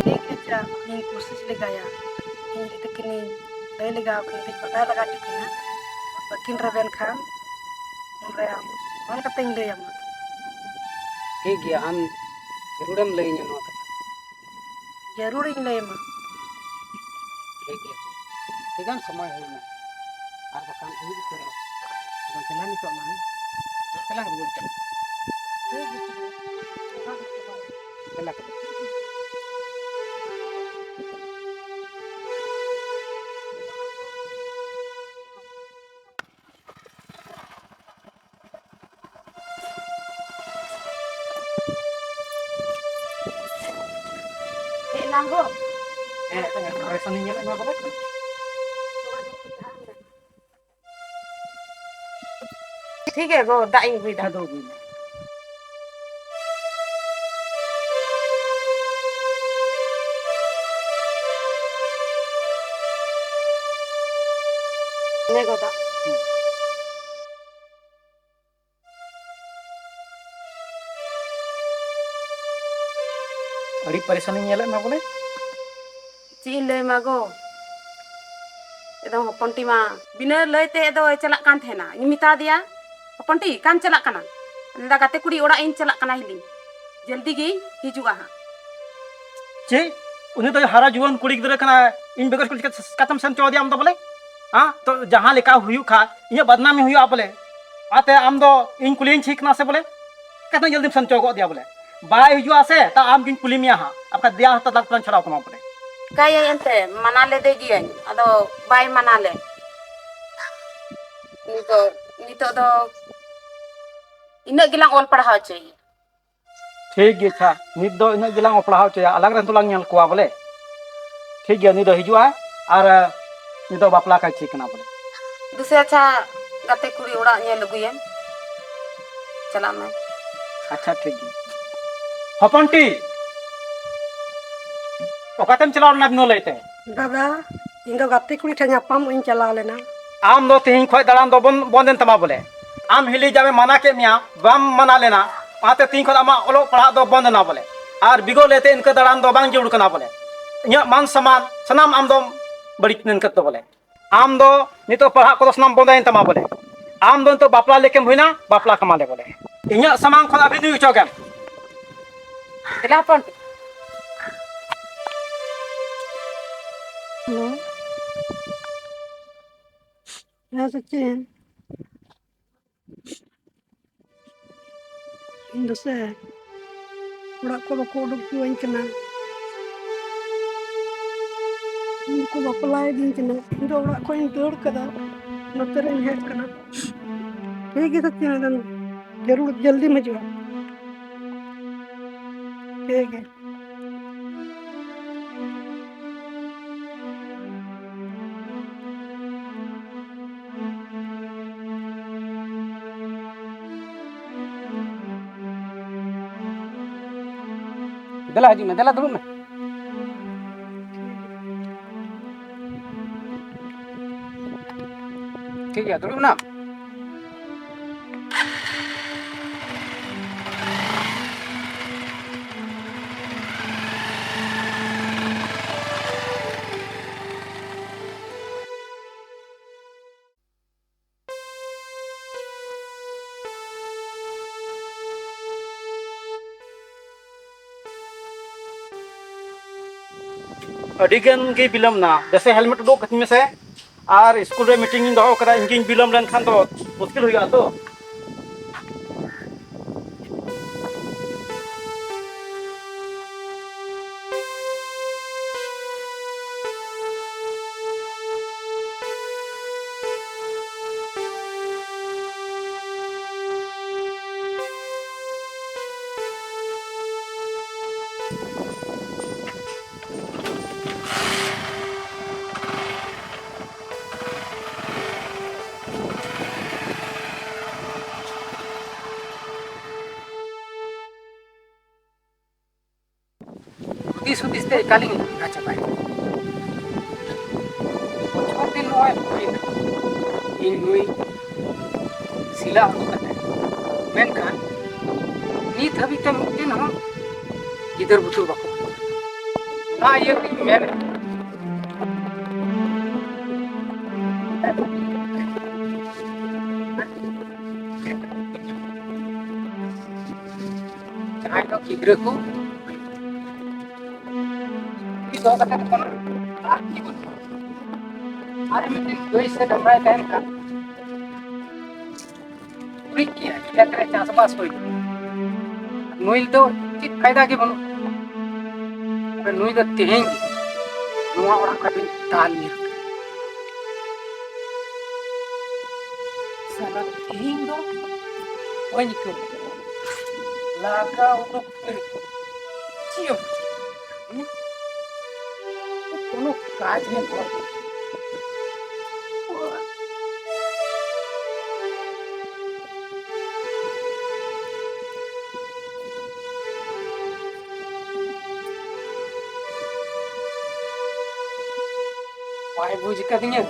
ᱴᱷᱤᱠ ᱜᱮᱭᱟ, ᱤᱧ ᱠᱩᱥᱤᱥ ᱞᱮᱜᱟᱭᱟ᱾ ᱤᱧ ᱦᱤᱞᱤ ᱛᱟᱹᱠᱤᱱᱤᱧ ᱞᱟᱹᱭ ᱞᱮᱜᱟ ᱟᱹᱠᱤᱱ ᱛᱮᱧ ᱵᱟᱰᱟᱭ ᱞᱮᱜᱟ ᱦᱚᱪᱚ ᱠᱤᱱᱟ᱾ ᱵᱟᱹᱠᱤᱱ ᱨᱮᱵᱮᱱ ᱠᱷᱟᱱ ᱩᱱᱨᱮ ᱟᱢ ᱯᱷᱳᱱ ᱠᱟᱛᱮᱧ ᱞᱟᱹᱭ ᱟᱢᱟ᱾ ᱴᱷᱤᱠ ᱜᱮᱭᱟ, ᱟᱢ ᱡᱟᱹᱨᱩᱲᱮᱢ ᱞᱟᱹᱭᱟᱹᱧᱟ ᱱᱚᱣᱟ ᱠᱟᱛᱷᱟ᱾ ᱡᱟᱹᱨᱩᱲᱤᱧ ᱞᱟᱹᱭ ᱟᱢᱟ᱾ ᱴᱷᱤᱠ ᱜᱮᱭᱟ᱾ ᱟᱹᱰᱤᱜᱟᱱ ᱥᱚᱢᱚᱭ ᱦᱩᱭᱱᱟ, ᱟᱨ ᱵᱟᱠᱷᱟᱱ ᱟᱹᱭᱩᱵ ᱩᱛᱟᱹᱨᱚᱜᱼᱟ᱾ ᱟᱫᱚ ᱫᱮᱞᱟ ᱱᱤᱛᱚᱜ ᱱᱟᱝ ᱫᱮᱞᱟᱝ ᱨᱩᱣᱟᱹᱲ ᱪᱟᱞᱟᱜᱼᱟ᱾ ᱫᱮᱞᱟ ᱛᱚᱵᱮ᱾ ᱦᱮᱡ ᱮᱱᱟᱢ ᱜᱚ? ᱦᱮᱸ, ᱦᱮᱸ, ᱨᱮᱥᱚᱱᱤᱧ ᱧᱮᱞᱮᱫ ᱢᱮ ᱵᱚᱞᱮ᱾ ᱴᱷᱤᱠ ᱜᱮᱭᱟ ᱜᱚ, ᱫᱟᱜ ᱤᱧ ᱟᱹᱜᱩᱭᱮᱫᱟ᱾ ᱟᱫᱚ ᱟᱹᱜᱩᱭ ᱢᱮ᱾ ᱱᱮ ᱜᱚ ᱫᱟᱜ᱾ ᱟᱹᱰᱤ ᱯᱟᱨᱤᱥᱟᱱᱤᱧ ᱧᱮᱞᱮᱫ ᱢᱮ ᱵᱚᱞᱮ᱾ ᱪᱮᱫ ᱤᱧ ᱞᱟᱹᱭ ᱟᱢᱟ ᱜᱚ, ᱮᱠᱫᱚᱢ ᱦᱚᱯᱚᱱᱴᱤ ᱢᱟ ᱵᱤᱱᱟᱹ ᱞᱟᱹᱭ ᱛᱮ ᱫᱚᱭ ᱪᱟᱞᱟᱜ ᱠᱟᱱ ᱛᱟᱦᱮᱱᱟ᱾ ᱤᱧ ᱢᱮᱛᱟ ᱫᱮᱭᱟ, "ᱦᱚᱯᱚᱱᱴᱤ, ᱚᱠᱟᱢ ᱪᱟᱞᱟᱜ ᱠᱟᱱᱟ?" ᱢᱮᱱᱫᱟ, "ᱜᱟᱛᱮ ᱠᱩᱲᱤ ᱚᱲᱟᱜ ᱤᱧ ᱪᱟᱞᱟᱜ ᱠᱟᱱᱟ ᱦᱤᱞᱤ, ᱡᱚᱞᱫᱤ ᱜᱤᱧ ᱦᱤᱡᱩᱜᱼᱟ ᱦᱟᱸᱜ᱾" ᱪᱮᱫ? ᱩᱱᱤ ᱫᱚ ᱦᱟᱨᱟ ᱡᱩᱣᱟᱹᱱ ᱠᱩᱲᱤ ᱜᱤᱫᱽᱨᱟᱹ ᱠᱟᱱᱟᱭ, ᱤᱧ ᱵᱮᱜᱚᱨ ᱠᱩᱲᱤ ᱪᱤᱠᱟᱹ-, ᱪᱤᱠᱟᱹᱛᱮᱢ ᱥᱮᱱ ᱦᱚᱪᱚ ᱟᱫᱮᱭᱟ ᱟᱢ ᱫᱚ ᱵᱚᱞᱮ? ᱦᱮᱸ? ᱛᱚ ᱡᱟᱦᱟᱸ ᱞᱮᱠᱟ ᱦᱩᱭᱩᱜ ᱠᱷᱟᱡ ᱤᱧᱟᱹᱜ ᱵᱟᱫᱱᱟᱢᱤ ᱦᱩᱭᱩᱜᱼᱟ ᱵᱚᱞᱮ᱾ ᱚᱱᱟᱛᱮ ᱟᱢ ᱫᱚ ᱤᱧ ᱠᱩᱞᱤᱭᱟᱹᱧ ᱴᱷᱤᱠ ᱠᱟᱱᱟ ᱥᱮ ᱵᱚᱞᱮ? ᱪᱤᱠᱟᱹᱛᱮ ᱡᱚᱞᱫᱤᱢ ᱥᱮᱱ ᱦᱚᱪᱚ ᱜᱚᱫ ᱮᱭᱟ ᱵᱚᱞᱮ? ᱵᱟᱭ ᱦᱤᱡᱩᱜᱼᱟ ᱥᱮ, ᱛᱟ ᱟᱢ ᱜᱤᱧ ᱠᱩᱞᱤ ᱢᱮᱭᱟ ᱦᱟᱸᱜ᱾ ᱟᱨ ᱵᱟᱠᱷᱟᱡ ᱫᱮᱭᱟ ᱦᱟᱛᱟᱣ ᱫᱟᱜ ᱛᱟᱞᱟᱝ ᱪᱷᱟᱲᱟᱣ ᱠᱟᱢᱟ ᱵᱚᱞᱮ᱾ ᱪᱤᱠᱟᱹᱭᱟᱹᱧ ᱮᱱᱛᱮ, ᱢᱟᱱᱟ ᱞᱮᱫᱮ ᱜᱤᱭᱟᱹᱧ, ᱟᱫᱚ ᱵᱟᱭ ᱢᱟᱱᱟ ᱞᱮ᱾ ᱱᱤᱛᱚᱜ, ᱱᱤᱛᱚᱜ ᱫᱚ ᱤᱱᱟᱹᱜ ᱜᱮᱞᱟᱝ ᱚᱞ ᱯᱟᱲᱦᱟᱣ ᱦᱚᱪᱚᱭᱮᱭᱟ᱾ ᱴᱷᱤᱠ ᱜᱮ, ᱟᱪᱪᱷᱟ, ᱱᱤᱛ ᱫᱚ ᱤᱱᱟᱹᱜ ᱜᱮᱞᱟᱝ ᱚᱞ ᱯᱟᱲᱦᱟᱣ ᱦᱚᱪᱚᱭᱟ, ᱟᱞᱟᱜᱽ ᱨᱮᱱ ᱫᱚᱞᱟᱝ ᱧᱮᱞ ᱠᱚᱣᱟ ᱵᱚᱞᱮ᱾ ᱴᱷᱤᱠ ᱜᱮᱭᱟ, ᱱᱩᱭ ᱫᱚ ᱦᱤᱡᱩᱜᱼᱟ ᱟᱨ ᱱᱩᱭ ᱫᱚ ᱵᱟᱯᱞᱟ ᱠᱟᱭ ᱴᱷᱤᱠ ᱠᱟᱱᱟ ᱵᱚᱞᱮ᱾ ᱫᱩᱥᱮ ᱟᱪᱪᱷᱟ, ᱜᱟᱛᱮ ᱠᱩᱲᱤ ᱚᱲᱟᱜ ᱧᱮᱞ ᱟᱹᱜᱩᱭᱮᱢ, ᱪᱟᱞᱟᱜ ᱢᱮ᱾ ᱟᱪᱪᱷᱟ, ᱴᱷᱤᱠ ᱜᱮᱭᱟ᱾ ᱦᱚᱯᱚᱱᱴᱤ, ᱚᱠᱟᱛᱮᱢ ᱪᱟᱞᱟᱣ ᱞᱮᱱᱟ ᱵᱤᱱᱟᱹ ᱞᱟᱹᱭᱛᱮ? ᱫᱟᱫᱟ, ᱤᱧ ᱫᱚ ᱜᱟᱛᱮ ᱠᱩᱲᱤ ᱴᱷᱮᱱ ᱧᱟᱯᱟᱢ ᱤᱧ ᱪᱟᱞᱟᱣ ᱞᱮᱱᱟ᱾ ᱟᱢ ᱫᱚ ᱛᱮᱦᱮᱧ ᱠᱷᱚᱱ ᱫᱟᱬᱟᱱ ᱫᱚ ᱵᱚᱱ-, ᱵᱚᱱᱫ ᱮᱱ ᱛᱟᱢᱟ ᱵᱚᱞᱮ᱾ ᱟᱢ ᱦᱤᱞᱤ ᱡᱟᱢᱮ ᱢᱟᱱᱟ ᱠᱮᱫ ᱢᱮᱭᱟ, ᱵᱟᱢ ᱢᱟᱱᱟ ᱞᱮᱱᱟ, ᱚᱱᱟᱛᱮ ᱛᱮᱦᱮᱧ ᱠᱷᱚᱱ ᱟᱢᱟᱜ ᱚᱞᱚᱜ ᱯᱟᱲᱦᱟᱜ ᱫᱚ ᱵᱚᱱᱫ ᱮᱱᱟ ᱵᱚᱞᱮ᱾ ᱟᱨ ᱵᱤᱜᱚᱛ ᱞᱟᱹᱭᱛᱮ ᱤᱱᱠᱟᱹ ᱫᱟᱬᱟᱱ ᱫᱚ ᱵᱟᱝ ᱡᱟᱹᱨᱩᱲ ᱠᱟᱱᱟ ᱵᱚᱞᱮ᱾ ᱤᱧᱟᱹᱜ ᱢᱟᱱ ᱥᱚᱢᱢᱟᱱ ᱥᱟᱱᱟᱢ ᱟᱢ ᱫᱚᱢ ᱵᱟᱹᱲᱤᱡ ᱮᱱ ᱠᱟᱫ ᱫᱚ ᱵᱚᱞᱮ᱾ ᱟᱢ ᱫᱚ ᱱᱤᱛᱚᱜ ᱯᱟᱲᱦᱟᱜ ᱠᱚᱫᱚ ᱥᱟᱱᱟᱢ ᱵᱚᱱᱫᱚᱭᱮᱱ ᱛᱟᱢᱟ ᱵᱚᱞᱮ᱾ ᱟᱢ ᱫᱚ ᱱᱤᱛᱚᱜ ᱵᱟᱯᱞᱟ ᱞᱮᱠᱮᱢ ᱦᱩᱭᱱᱟ, ᱵᱟᱯᱞᱟ ᱠᱟᱢᱟᱞᱮ ᱵᱚᱞᱮ᱾ ᱤᱧᱟᱹᱜ ᱥᱟᱢᱟᱝ ᱠᱷᱚᱱ ᱟᱹᱵᱤᱱ ᱱᱩᱭ ᱚᱪᱚᱜᱮᱢ᱾ ᱫᱮᱞᱟ ᱦᱚᱯᱚᱱ᱾ ᱦᱮᱞᱳ᱾ ᱦᱮᱸ ᱥᱚᱪᱤᱱ, ᱤᱧ ᱫᱚ ᱥᱮ ᱚᱲᱟᱜ ᱠᱚ ᱵᱟᱠᱚ ᱩᱰᱩᱠ ᱦᱚᱪᱚᱣᱟᱹᱧ ᱠᱟᱱᱟ᱾ ᱤᱧ ᱠᱚ ᱵᱟᱯᱞᱟᱭᱮᱫᱤᱧ ᱠᱟᱱᱟ, ᱤᱧ ᱫᱚ ᱚᱲᱟᱜ ᱠᱷᱚᱱ ᱤᱧ ᱫᱟᱹᱲ ᱠᱟᱫᱟ, ᱱᱚᱛᱮ ᱨᱤᱧ ᱦᱮᱡ ᱠᱟᱱᱟ᱾ ᱴᱷᱤᱠ ᱜᱮᱭᱟ ᱥᱚᱪᱤᱱ, ᱡᱟᱹᱨᱩᱲ ᱡᱚᱞᱫᱤᱢ ᱦᱤᱡᱩᱜᱼᱟ᱾ ᱴᱷᱤᱠ ᱜᱮᱭᱟ᱾ ᱫᱮᱞᱟ ᱦᱤᱡᱩᱜ ᱢᱮ, ᱫᱮᱞᱟ ᱫᱩᱲᱩᱵ ᱢᱮ᱾ ᱴᱷᱤᱠ ᱜᱮᱭᱟ, ᱫᱩᱲᱩᱵ ᱮᱱᱟᱢ? ᱟᱹᱰᱤ ᱜᱟᱱ ᱜᱮ ᱵᱤᱞᱚᱢ ᱱᱟ᱾ ᱫᱮᱥᱮ helmet ᱩᱰᱩᱠ ᱠᱟᱹᱛᱤᱧ ᱢᱮᱥᱮ᱾ ᱟᱨ ᱥᱠᱩᱞ ᱨᱮ meeting ᱤᱧ ᱫᱚᱦᱚ ᱠᱟᱫᱟ, ᱤᱧ ᱜᱤᱧ ᱵᱤᱞᱚᱢ ᱞᱮᱱᱠᱷᱟᱱ ᱫᱚ ᱢᱩᱥᱠᱤᱞ ᱦᱩᱭᱩᱜᱼᱟ ᱛᱚ᱾ ᱦᱩᱫᱤᱥ ᱦᱩᱫᱤᱥ ᱛᱮ ᱮᱠᱟᱞᱤᱧ ᱞᱟᱸᱜᱟ ᱪᱟᱵᱟᱭᱮᱱᱟ᱾ ᱵᱚᱪᱷᱚᱨ ᱫᱤᱱ ᱱᱚᱜᱼᱚᱭ ᱦᱩᱭᱱᱟ, ᱤᱧ ᱱᱩᱭ ᱥᱤᱞᱟ ᱟᱹᱜᱩ ᱠᱟᱛᱮ, ᱢᱮᱱᱠᱷᱟᱱ ᱱᱤᱛ ᱦᱟᱹᱵᱤᱡ ᱛᱮ ᱢᱤᱫᱴᱮᱱ ᱦᱚᱸ ᱜᱤᱫᱟᱹᱨ ᱵᱩᱛᱩᱨ ᱵᱟᱠᱚ ᱦᱩᱭᱩᱜ ᱠᱟᱱᱟ᱾ ᱚᱱᱟ ᱤᱭᱟᱹ ᱛᱮᱧ ᱢᱮᱱ ᱡᱟᱦᱟᱸᱭ ᱫᱚ ᱜᱤᱫᱽᱨᱟᱹ ᱠᱚ ᱫᱚᱦᱚ ᱠᱟᱛᱮ ᱵᱚᱱ ᱟᱨ ᱢᱤᱫᱴᱤᱡ ᱜᱟᱹᱭ ᱥᱮ ᱰᱟᱝᱨᱟᱭ ᱛᱟᱦᱮᱱ ᱠᱷᱟᱱ, ᱩᱨᱤᱡ ᱜᱮᱭᱟ, ᱠᱷᱮᱛ ᱨᱮ ᱪᱟᱥᱵᱟᱥ ᱦᱩᱭ ᱠᱚᱜᱼᱟ᱾ ᱱᱩᱭ ᱫᱚ ᱪᱮᱫ ᱯᱷᱟᱭᱫᱟ ᱜᱮ ᱵᱟᱹᱱᱩᱜ᱾ ᱱᱩᱭ ᱫᱚ ᱛᱮᱦᱮᱧ ᱜᱮ ᱱᱚᱣᱟ ᱚᱲᱟᱜ ᱠᱷᱚᱱ ᱫᱟᱞ ᱧᱮᱞ᱾ ᱥᱟᱞᱟ ᱛᱮᱦᱮᱧ ᱫᱚ ᱵᱟᱹᱧ ᱟᱹᱭᱠᱟᱹᱣ ᱞᱟᱜᱟ ᱩᱰᱩᱠ ᱠᱟᱹᱧ᱾ ᱪᱮᱫ ᱮᱢ ᱪᱤᱠᱟᱹᱭᱟ? ᱦᱩᱸ? ᱠᱳᱱᱳ ᱠᱟᱡᱽ ᱜᱮ ᱵᱟᱝ᱾ ᱵᱟᱭ ᱵᱩᱡᱽ ᱠᱟᱫᱤᱧᱟ᱾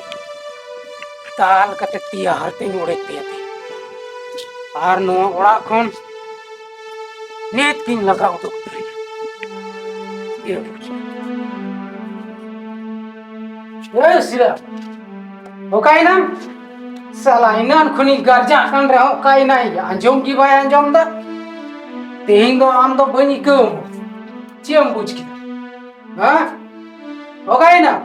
ᱫᱟᱞ ᱠᱟᱛᱮ ᱛᱤ ᱦᱟᱨᱛᱮᱧ ᱚᱲᱮᱡ ᱛᱟᱭᱟ ᱛᱮ᱾ ᱟᱨ ᱱᱚᱣᱟ ᱚᱲᱟᱜ ᱠᱷᱚᱱ ᱱᱤᱛ ᱜᱤᱧ ᱞᱟᱜᱟ ᱩᱰᱩᱠ ᱩᱛᱟᱹᱨᱮᱭᱟ᱾ ᱤᱭᱟᱹ᱾ ᱮ ᱥᱤᱨᱟ, ᱚᱠᱟᱭᱮᱱᱟᱢ? ᱥᱟᱞᱟ ᱮᱱᱟᱱ ᱠᱷᱚᱱᱤᱧ ᱜᱟᱨᱡᱟᱜ ᱠᱟᱱ ᱨᱮᱦᱚᱸ ᱚᱠᱟᱭᱮᱱᱟᱭ? ᱟᱸᱡᱚᱢ ᱜᱮ ᱵᱟᱭ ᱟᱸᱡᱚᱢ ᱫᱟ᱾ ᱛᱮᱦᱮᱧ ᱫᱚ ᱟᱢ ᱫᱚ ᱵᱟᱹᱧ ᱟᱹᱭᱠᱟᱹᱣ ᱟᱢᱟ᱾ ᱪᱮᱫ ᱮᱢ ᱵᱩᱡᱽ ᱠᱮᱫᱟ? ᱦᱮᱸ? ᱚᱠᱟᱭᱮᱱᱟᱢ?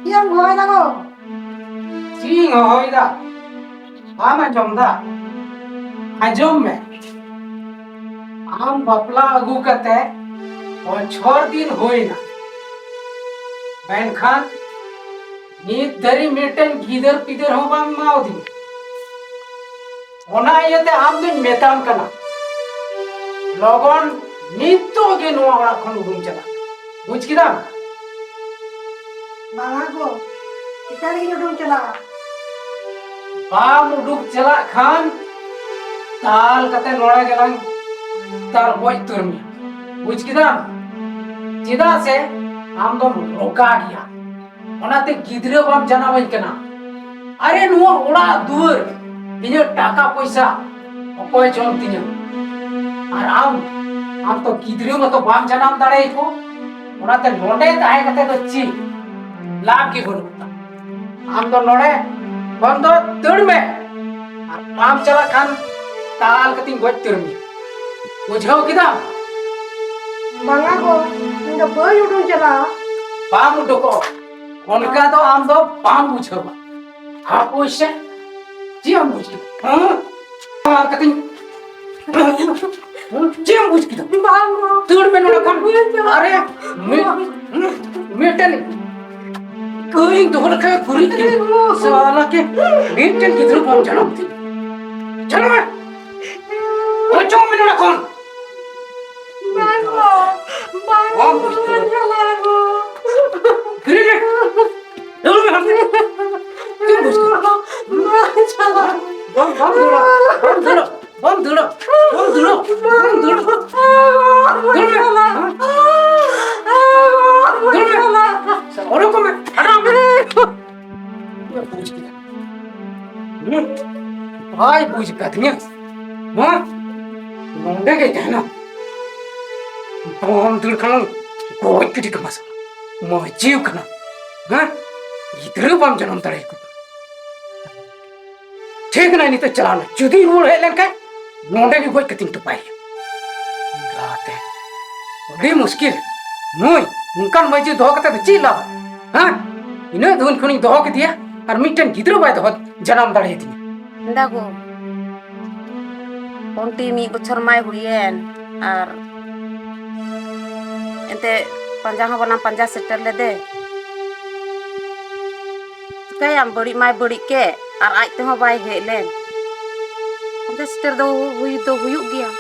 ᱪᱮᱫ ᱮᱢ ᱦᱚᱦᱚᱭ ᱫᱟ ᱜᱚ? ᱪᱮᱫ ᱤᱧ ᱦᱚᱦᱚᱭ ᱫᱟ? ᱵᱟᱢ ᱟᱸᱡᱚᱢ ᱫᱟ? ᱟᱸᱡᱚᱢ ᱢᱮ, ᱟᱢ ᱵᱟᱯᱞᱟ ᱟᱹᱜᱩ ᱠᱟᱛᱮ ᱵᱚᱪᱷᱚᱨ ᱫᱤᱱ ᱦᱩᱭᱱᱟ, ᱢᱮᱱᱠᱷᱟᱱ ᱱᱤᱛ ᱫᱷᱟᱹᱨᱤᱡ ᱢᱤᱫᱴᱮᱱ ᱜᱤᱫᱟᱹᱨ ᱯᱤᱫᱟᱹᱨ ᱦᱚᱸ ᱵᱟᱢ ᱮᱢᱟᱣᱫᱤᱧᱟ᱾ ᱚᱱᱟ ᱤᱭᱟᱹᱛᱮ ᱟᱢ ᱫᱩᱧ ᱢᱮᱛᱟᱢ ᱠᱟᱱᱟ, ᱞᱚᱜᱚᱱ ᱱᱤᱛᱚᱜ ᱜᱮ ᱱᱚᱣᱟ ᱚᱲᱟᱜ ᱠᱷᱚᱱ ᱩᱰᱩᱝ ᱪᱟᱞᱟᱜ ᱢᱮ᱾ ᱵᱩᱡᱽ ᱠᱮᱫᱟᱢ? ᱵᱟᱝᱟ ᱜᱚ, ᱮᱠᱟᱞ ᱜᱤᱧ ᱩᱰᱩᱝ ᱪᱟᱞᱟᱜᱼᱟ᱾ ᱵᱟᱢ ᱩᱰᱩᱠ ᱪᱟᱞᱟᱜ ᱠᱷᱟᱱ ᱫᱟᱞ ᱠᱟᱛᱮ ᱱᱚᱲᱮ ᱜᱮᱞᱟᱝ ᱫᱟᱞ ᱜᱚᱡ ᱩᱛᱟᱹᱨ ᱢᱮᱭᱟ᱾ ᱵᱩᱡᱽ ᱠᱮᱫᱟᱢ? ᱪᱮᱫᱟᱜ ᱥᱮ ᱟᱢ ᱫᱚᱢ ᱨᱚᱜᱟ ᱜᱮᱭᱟ᱾ ᱚᱱᱟᱛᱮ ᱜᱤᱫᱽᱨᱟᱹ ᱵᱟᱢ ᱡᱟᱱᱟᱢᱟᱹᱧ ᱠᱟᱱᱟ᱾ ᱟᱨᱮ, ᱱᱚᱣᱟ ᱚᱲᱟᱜ ᱫᱩᱣᱟᱹᱨ, ᱤᱧᱟᱹᱜ ᱴᱟᱠᱟ ᱯᱚᱭᱥᱟ ᱚᱠᱚᱭ ᱡᱚᱢ ᱛᱤᱧᱟᱹ? ᱟᱨ ᱟᱢ, ᱟᱢ ᱛᱚ ᱜᱤᱫᱽᱨᱟᱹ ᱢᱟᱛᱚ ᱵᱟᱢ ᱡᱟᱱᱟᱢ ᱫᱟᱲᱮᱭᱟᱠᱚ᱾ ᱚᱱᱟᱛᱮ ᱱᱚᱰᱮ ᱛᱟᱦᱮᱸ ᱠᱟᱛᱮ ᱫᱚ ᱪᱮᱫ ᱞᱟᱵᱷ ᱜᱮ ᱵᱟᱹᱱᱩᱜ ᱛᱟᱢᱟ᱾ ᱟᱢ ᱫᱚ ᱱᱚᱰᱮ ᱠᱷᱚᱱ ᱫᱚ ᱫᱟᱹᱲ ᱢᱮ, ᱟᱨ ᱵᱟᱢ ᱪᱟᱞᱟᱜ ᱠᱷᱟᱱ ᱫᱟᱞ ᱠᱟᱛᱮᱧ ᱜᱚᱡ ᱩᱛᱟᱹᱨ ᱢᱮᱭᱟ᱾ ᱵᱩᱡᱷᱟᱹᱣ ᱠᱮᱫᱟᱢ? ᱵᱟᱝᱟ ᱜᱚ, ᱤᱧ ᱫᱚ ᱵᱟᱹᱧ ᱩᱰᱩᱝ ᱪᱟᱞᱟᱜᱼᱟ᱾ ᱵᱟᱢ ᱩᱰᱩᱠᱚᱜᱼᱟ, ᱚᱱᱠᱟ ᱫᱚ ᱟᱢ ᱫᱚ ᱵᱟᱢ ᱵᱩᱡᱷᱟᱹᱣᱟ᱾ ᱦᱟᱯᱳᱭ ᱥᱮ, ᱪᱮᱫ ᱮᱢ ᱵᱩᱡᱽ ᱠᱮᱫᱟ? ᱦᱮᱸ? ᱟᱨ ᱠᱟᱹᱴᱤᱡ, ᱪᱮᱫ ᱮᱢ ᱵᱩᱡᱽ ᱠᱮᱫᱟ? ᱵᱟᱝ ᱜᱚ᱾ ᱫᱟᱹᱲ ᱢᱮ ᱱᱚᱰᱮ ᱠᱷᱚᱱ᱾ ᱟᱨᱮ, ᱢᱤᱫ, ᱢᱤᱫᱴᱮᱱ ᱜᱟᱹᱭ ᱫᱚᱦᱚ ᱞᱮᱠᱷᱟᱱ ᱜᱩᱨᱤᱡ ᱠᱟᱱᱟ᱾ ᱥᱟᱞᱟ ᱠᱮ, ᱢᱤᱫᱴᱮᱱ ᱜᱤᱫᱽᱨᱟᱹ ᱵᱟᱢ ᱡᱟᱱᱟᱢ ᱛᱤᱧᱟ᱾ ᱪᱟᱞᱟᱜ ᱢᱮ᱾ ᱚᱪᱚᱜ ᱢᱮ ᱱᱚᱰᱮ ᱠᱷᱚᱱ᱾ ᱵᱟᱝ ᱜᱚ, ᱵᱟᱝ ᱜᱚ, ᱵᱟᱢ ᱵᱩᱡᱽ ᱠᱮᱫᱟ? ᱵᱟᱝ ᱪᱟᱞᱟᱜᱼᱟ ᱜᱚ᱾ ᱵᱮᱨᱮᱫ ᱢᱮ᱾ ᱫᱟᱹᱲ ᱢᱮ ᱦᱟᱱᱛᱮ᱾ ᱪᱮᱫ ᱮᱢ ᱵᱩᱡᱽ ᱠᱮᱫᱟ? ᱵᱟᱝ ᱪᱟᱞᱟᱜᱼᱟ᱾ ᱵᱟᱢ, ᱵᱟᱢ ᱫᱟᱹᱲᱟ, ᱵᱟᱢ ᱫᱟᱹᱲᱟ, ᱵᱟᱢ ᱫᱟᱹᱲᱟ, ᱵᱟᱢ ᱫᱟᱹᱲᱟ, ᱵᱟᱢ ᱫᱟᱹᱲᱟ᱾ ᱫᱟᱹᱲ ᱢᱮ᱾ ᱫᱟᱹᱲ ᱢᱮ᱾ ᱚᱰᱚᱠᱚᱜ ᱢᱮ᱾ ᱦᱟᱴᱟᱜ ᱢᱮ᱾ ᱵᱩᱡᱽ ᱠᱮᱫᱟ᱾ ᱦᱩᱸ? ᱵᱟᱭ ᱵᱩᱡᱽ ᱠᱟᱫᱤᱧᱟ᱾ ᱦᱮᱸ? ᱱᱚᱰᱮ ᱜᱮ ᱛᱟᱦᱮᱱᱟ᱾ ᱵᱟᱢ ᱫᱟᱹᱲ ᱠᱷᱟᱱ ᱜᱚᱡ ᱜᱤᱰᱤ ᱠᱟᱢᱟ ᱥᱟᱞᱟ᱾ ᱢᱟᱹᱡᱷᱤ ᱠᱟᱱᱟ᱾ ᱦᱮᱸ? ᱜᱤᱫᱽᱨᱟᱹ ᱵᱟᱢ ᱡᱟᱱᱟᱢ ᱫᱟᱲᱮᱭᱟᱠᱚ ᱠᱟᱱᱟ᱾ ᱴᱷᱤᱠ ᱱᱟᱭ ᱱᱤᱛᱚᱜ ᱪᱟᱞᱟᱣ ᱱᱟ᱾ ᱡᱩᱫᱤ ᱨᱩᱣᱟᱹᱲ ᱦᱮᱡ ᱞᱮᱱᱠᱷᱟᱱ ᱱᱚᱰᱮ ᱜᱮ ᱜᱚᱡ ᱠᱟᱛᱮᱧ ᱛᱚᱯᱟᱭᱟ᱾ ᱜᱟᱛᱮ᱾ ᱟᱹᱰᱤ ᱢᱩᱥᱠᱤᱞ᱾ ᱱᱩᱭ ᱚᱱᱠᱟᱱ ᱢᱟᱹᱡᱷᱤ ᱫᱚᱦᱚ ᱠᱟᱛᱮ ᱫᱚ ᱪᱮᱫ ᱞᱟᱵᱷ? ᱦᱮᱸ? ᱤᱱᱟᱹᱜ ᱫᱤᱱ ᱠᱷᱚᱱᱤᱧ ᱫᱚᱦᱚ ᱠᱮᱫᱮᱭᱟ ᱟᱨ ᱢᱤᱫᱴᱮᱱ ᱜᱤᱫᱽᱨᱟᱹ ᱵᱟᱭ ᱫᱚᱦᱚ ᱡᱟᱱᱟᱢ ᱫᱟᱲᱮᱭᱟᱫᱤᱧᱟ᱾ ᱫᱟᱜᱚ᱾ ᱯᱚᱱᱴᱤ ᱢᱤᱫ ᱵᱚᱪᱷᱚᱨ ᱢᱟᱭ ᱦᱩᱭᱮᱱ, ᱟᱨ ᱮᱱᱛᱮ ᱯᱟᱸᱡᱟ ᱦᱚᱸ ᱵᱟᱞᱟᱝ ᱯᱟᱸᱡᱟ ᱥᱮᱴᱮᱨ ᱞᱮᱫᱮ᱾ ᱪᱤᱠᱟᱹᱭᱟᱢ, ᱵᱟᱹᱲᱤᱡ ᱢᱟᱭ ᱵᱟᱹᱲᱤᱡ ᱠᱮᱫ, ᱟᱨ ᱟᱡ ᱛᱮᱦᱚᱸ ᱵᱟᱭ ᱦᱮᱡ ᱞᱮᱱ᱾ ᱯᱟᱸᱡᱟ ᱥᱮᱴᱮᱨ ᱫᱚ ᱦᱩᱭ ᱫᱚ ᱦᱩᱭᱩᱜ ᱜᱮᱭᱟ᱾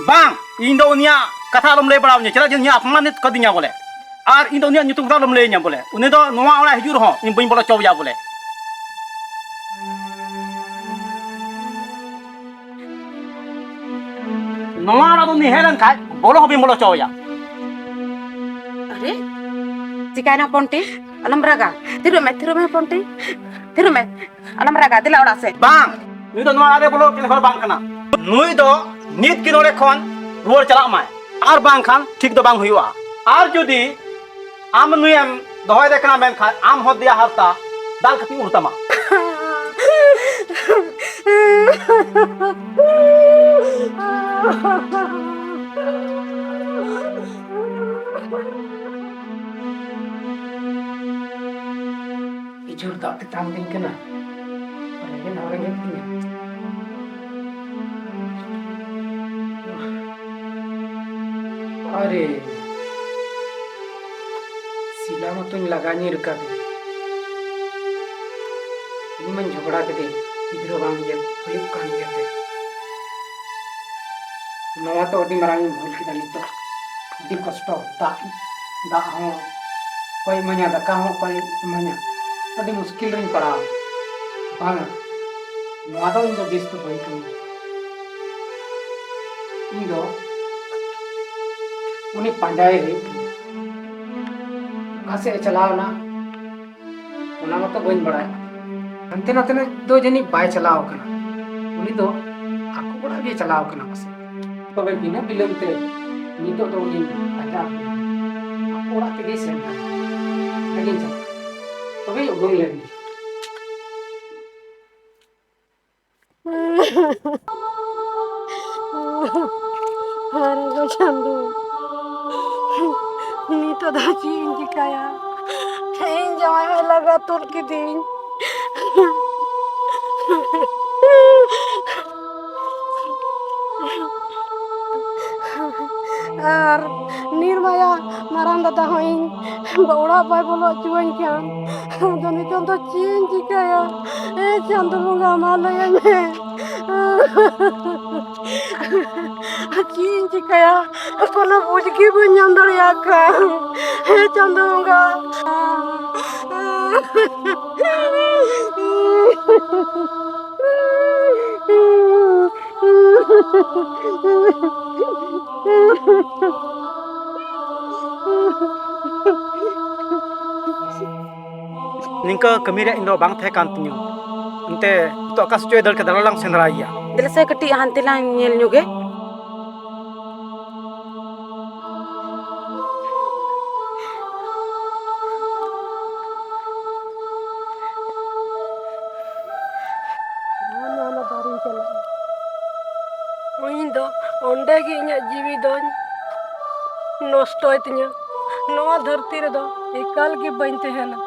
ᱵᱟᱝ, ᱤᱧ ᱫᱚ ᱩᱱᱤᱭᱟᱜ ᱠᱟᱛᱷᱟ ᱟᱞᱚᱢ ᱞᱟᱹᱭ ᱵᱟᱲᱟᱣᱟᱹᱧᱟ, ᱪᱮᱫᱟᱜ ᱡᱮ ᱩᱱᱤᱭᱟᱜ ᱚᱯᱚᱢᱟᱱᱤᱛ ᱠᱟᱫᱤᱧᱟ ᱵᱚᱞᱮ᱾ ᱟᱨ ᱤᱧ ᱫᱚ ᱩᱱᱤᱭᱟᱜ ᱧᱩᱛᱩᱢ ᱠᱟᱛᱷᱟ ᱟᱞᱚᱢ ᱞᱟᱹᱭᱟᱹᱧᱟ ᱵᱚᱞᱮ, ᱩᱱᱤ ᱫᱚ ᱱᱚᱣᱟ ᱚᱲᱟᱜ ᱦᱤᱡᱩᱜ ᱨᱮᱦᱚᱸ ᱤᱧ ᱵᱟᱹᱧ ᱵᱚᱞᱚ ᱦᱚᱪᱚᱣᱟᱭᱟ ᱵᱚᱞᱮ᱾ ᱱᱚᱣᱟ ᱚᱲᱟᱜ ᱫᱚ ᱩᱱᱤ ᱦᱮᱡ ᱞᱮᱱᱠᱷᱟᱡ ᱵᱚᱞᱚ ᱦᱚᱸ ᱵᱟᱹᱧ ᱵᱚᱞᱚ ᱦᱚᱪᱚᱣᱟᱭᱟ᱾ ᱟᱨᱮ, ᱪᱤᱠᱟᱭᱱᱟ ᱯᱚᱱᱴᱤ? ᱟᱞᱚᱢ ᱨᱟᱜᱟ᱾ ᱛᱷᱤᱨᱚᱜ ᱢᱮ, ᱛᱷᱤᱨᱚᱜ ᱢᱮ ᱯᱚᱱᱴᱤ᱾ ᱛᱷᱤᱨᱚᱜ ᱢᱮ᱾ ᱟᱞᱚᱢ ᱨᱟᱜᱟ, ᱫᱮᱞᱟ ᱚᱲᱟᱜ ᱥᱮᱫ᱾ ᱵᱟᱝ, ᱱᱩᱭ ᱫᱚ ᱱᱚᱣᱟ ᱚᱲᱟᱜ ᱨᱮ ᱵᱚᱞᱚ ᱪᱮᱫ ᱦᱚᱲ ᱵᱟᱝ ᱠᱟᱱᱟ᱾ ᱱᱩᱭ ᱫᱚ ᱱᱤᱛ ᱜᱮ ᱱᱚᱰᱮ ᱠᱷᱚᱱ ᱨᱩᱣᱟᱹᱲ ᱪᱟᱞᱟᱜ ᱢᱟᱭ, ᱟᱨ ᱵᱟᱝᱠᱷᱟᱱ ᱴᱷᱤᱠ ᱫᱚ ᱵᱟᱝ ᱦᱩᱭᱩᱜᱼᱟ᱾ ᱟᱨ ᱡᱩᱫᱤ ᱟᱢ ᱱᱩᱭᱮᱢ ᱫᱚᱦᱚᱭᱮᱫᱮ ᱠᱟᱱᱟ, ᱢᱮᱱᱠᱷᱟᱱ ᱟᱢ ᱦᱚᱸ ᱫᱮᱭᱟ ᱦᱟᱨᱛᱟ ᱫᱟᱞ ᱠᱟᱛᱮᱧ ᱩᱨ ᱛᱟᱢᱟ᱾ ᱡᱳᱨ ᱫᱟᱜ ᱛᱮᱛᱟᱝ ᱫᱤᱧ ᱠᱟᱱᱟ᱾ ᱨᱮᱸᱜᱮᱡ ᱦᱚᱸ ᱨᱮᱸᱜᱮᱡ ᱫᱤᱧᱟ᱾ ᱟᱨᱮ, ᱥᱤᱞᱟ ᱢᱟᱛᱚᱧ ᱞᱟᱜᱟ ᱧᱤᱨ ᱠᱟᱫᱮ᱾ ᱩᱱᱤ ᱢᱟᱧ ᱡᱷᱚᱜᱽᱲᱟ ᱠᱮᱫᱮ, ᱜᱤᱫᱽᱨᱟᱹ ᱵᱟᱝ ᱤᱭᱟᱹ ᱦᱩᱭᱩᱜ ᱠᱟᱱ ᱤᱭᱟᱹᱛᱮ᱾ ᱱᱚᱣᱟ ᱛᱚ ᱟᱹᱰᱤ ᱢᱟᱨᱟᱝ ᱤᱧ ᱵᱷᱩᱞ ᱠᱮᱫᱟ ᱱᱤᱛᱚᱜ᱾ ᱟᱹᱰᱤ ᱠᱚᱥᱴᱚ, ᱫᱟᱜ, ᱫᱟᱜ ᱦᱚᱸ ᱚᱠᱚᱭ ᱤᱢᱟᱹᱧᱟ, ᱫᱟᱠᱟ ᱦᱚᱸ ᱚᱠᱚᱭ ᱤᱢᱟᱹᱧᱟ, ᱟᱹᱰᱤ ᱢᱩᱥᱠᱤᱞ ᱨᱤᱧ ᱯᱟᱲᱟᱣ ᱮᱱᱟ᱾ ᱵᱟᱝᱟ, ᱱᱚᱣᱟ ᱫᱚ ᱤᱧ ᱫᱚ ᱵᱮᱥ ᱫᱚ ᱵᱟᱹᱧ ᱠᱟᱹᱢᱤᱭᱟ᱾ ᱤᱧ ᱫᱚ ᱩᱱᱤ ᱯᱟᱸᱡᱟᱭᱮ ᱦᱩᱭᱩᱜ ᱛᱤᱧᱟ᱾ ᱚᱠᱟ ᱥᱮᱫ ᱮ ᱪᱟᱞᱟᱣ ᱮᱱᱟ, ᱚᱱᱟ ᱢᱟᱛᱚ ᱵᱟᱹᱧ ᱵᱟᱲᱟᱭᱟ᱾ ᱦᱟᱱᱛᱮ ᱱᱟᱛᱮ ᱫᱚ ᱡᱟᱹᱱᱤᱡ ᱵᱟᱭ ᱪᱟᱞᱟᱣ ᱟᱠᱟᱱᱟ᱾ ᱩᱱᱤ ᱫᱚ ᱟᱠᱚ ᱚᱲᱟᱜ ᱜᱮ ᱪᱟᱞᱟᱣ ᱟᱠᱟᱱᱟ ᱯᱟᱥᱮᱡ᱾ ᱛᱚᱵᱮ ᱵᱤᱱᱟᱹ ᱵᱤᱞᱚᱢ ᱛᱮ ᱱᱤᱛᱚᱜ ᱫᱚ ᱩᱱᱤ ᱯᱟᱸᱡᱟ ᱟᱹᱜᱩᱭᱮᱭᱟ᱾ ᱟᱠᱚ ᱚᱲᱟᱜ ᱛᱮᱜᱮᱭ ᱥᱮᱱ ᱟᱠᱟᱱᱟ᱾ ᱟᱹᱰᱤ ᱪᱟᱞᱟᱜ᱾ ᱛᱚᱵᱮ ᱩᱰᱩᱝ ᱞᱮᱱ ᱜᱮ᱾ ᱟᱨᱮ ᱜᱚ ᱪᱟᱸᱫᱚ, ᱱᱤᱛᱚᱜ ᱫᱚ ᱪᱮᱫ ᱤᱧ ᱪᱤᱠᱟᱹᱭᱟ? ᱤᱧ ᱡᱟᱶᱟᱭ ᱦᱚᱸ ᱞᱟᱜᱟ ᱛᱩᱞ ᱠᱤᱫᱤᱧ᱾ ᱟᱨ ᱱᱤᱨᱢᱟᱭᱟ ᱢᱟᱨᱟᱝ ᱫᱟᱫᱟ ᱦᱚᱸ ᱤᱧ ᱚᱲᱟᱜ ᱵᱟᱭ ᱵᱚᱞᱚ ᱦᱚᱪᱚᱣᱟᱹᱧ ᱠᱟᱱ᱾ ᱟᱫᱚ ᱱᱤᱛᱚᱝ ᱫᱚ ᱪᱮᱫ ᱤᱧ ᱪᱤᱠᱟᱹᱭᱟ? ᱮ ᱪᱟᱸᱫᱚ ᱵᱚᱸᱜᱟ, ᱢᱟ ᱞᱟᱹᱭᱟᱹᱧ ᱢᱮ᱾ ᱪᱮᱫ ᱤᱧ ᱪᱤᱠᱟᱹᱭᱟ? ᱠᱳᱱᱳ ᱵᱩᱡᱽ ᱜᱮ ᱵᱟᱹᱧ ᱧᱟᱢ ᱫᱟᱲᱮᱭᱟᱜ ᱠᱟᱱ᱾ ᱦᱮ ᱪᱟᱸᱫᱚ ᱵᱚᱸᱜᱟ᱾ ᱱᱤᱝᱠᱟᱹ ᱠᱟᱹᱢᱤ ᱨᱮᱭᱟᱜ ᱤᱧ ᱫᱚ ᱵᱟᱝ ᱛᱟᱦᱮᱸ ᱠᱟᱱ ᱛᱤᱧᱟᱹ᱾ ᱮᱱᱛᱮ ᱱᱤᱛᱚᱜ ᱚᱠᱟ ᱥᱮᱫ ᱪᱚᱭ ᱫᱟᱹᱲ ᱠᱮᱫᱟ, ᱫᱟᱬᱟ ᱞᱟᱝ ᱥᱮᱸᱫᱽᱨᱟᱭᱮᱭᱟ᱾ ᱫᱮᱞᱟ ᱥᱮ ᱠᱟᱹᱴᱤᱡ ᱦᱟᱱᱛᱮ ᱞᱟᱝ ᱧᱮᱞ ᱧᱚᱜᱮ᱾ ᱱᱚᱣᱟ ᱫᱟᱨᱮᱧ ᱪᱟᱞᱟᱜᱼᱟ᱾ ᱤᱧ ᱫᱚ ᱚᱸᱰᱮ ᱜᱮ ᱤᱧᱟᱹᱜ ᱡᱤᱣᱤ ᱫᱚᱧ ᱱᱚᱥᱴᱚᱭ ᱛᱤᱧᱟᱹ᱾ ᱱᱚᱣᱟ ᱫᱷᱟᱹᱨᱛᱤ ᱨᱮᱫᱚ ᱮᱠᱟᱞ ᱜᱮ ᱵᱟᱹᱧ ᱛᱟᱦᱮᱱᱟ᱾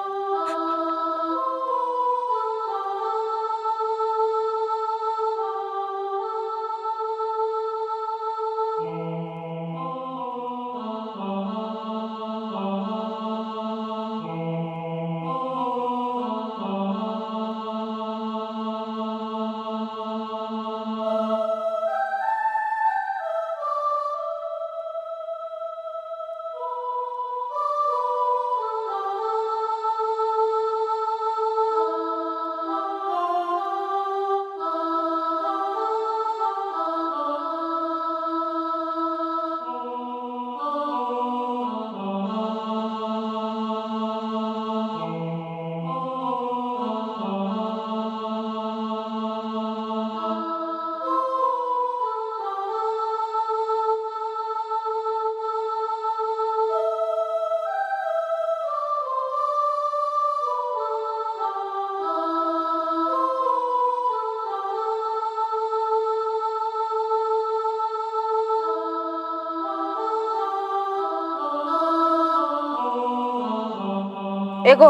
ᱮ ᱜᱚ,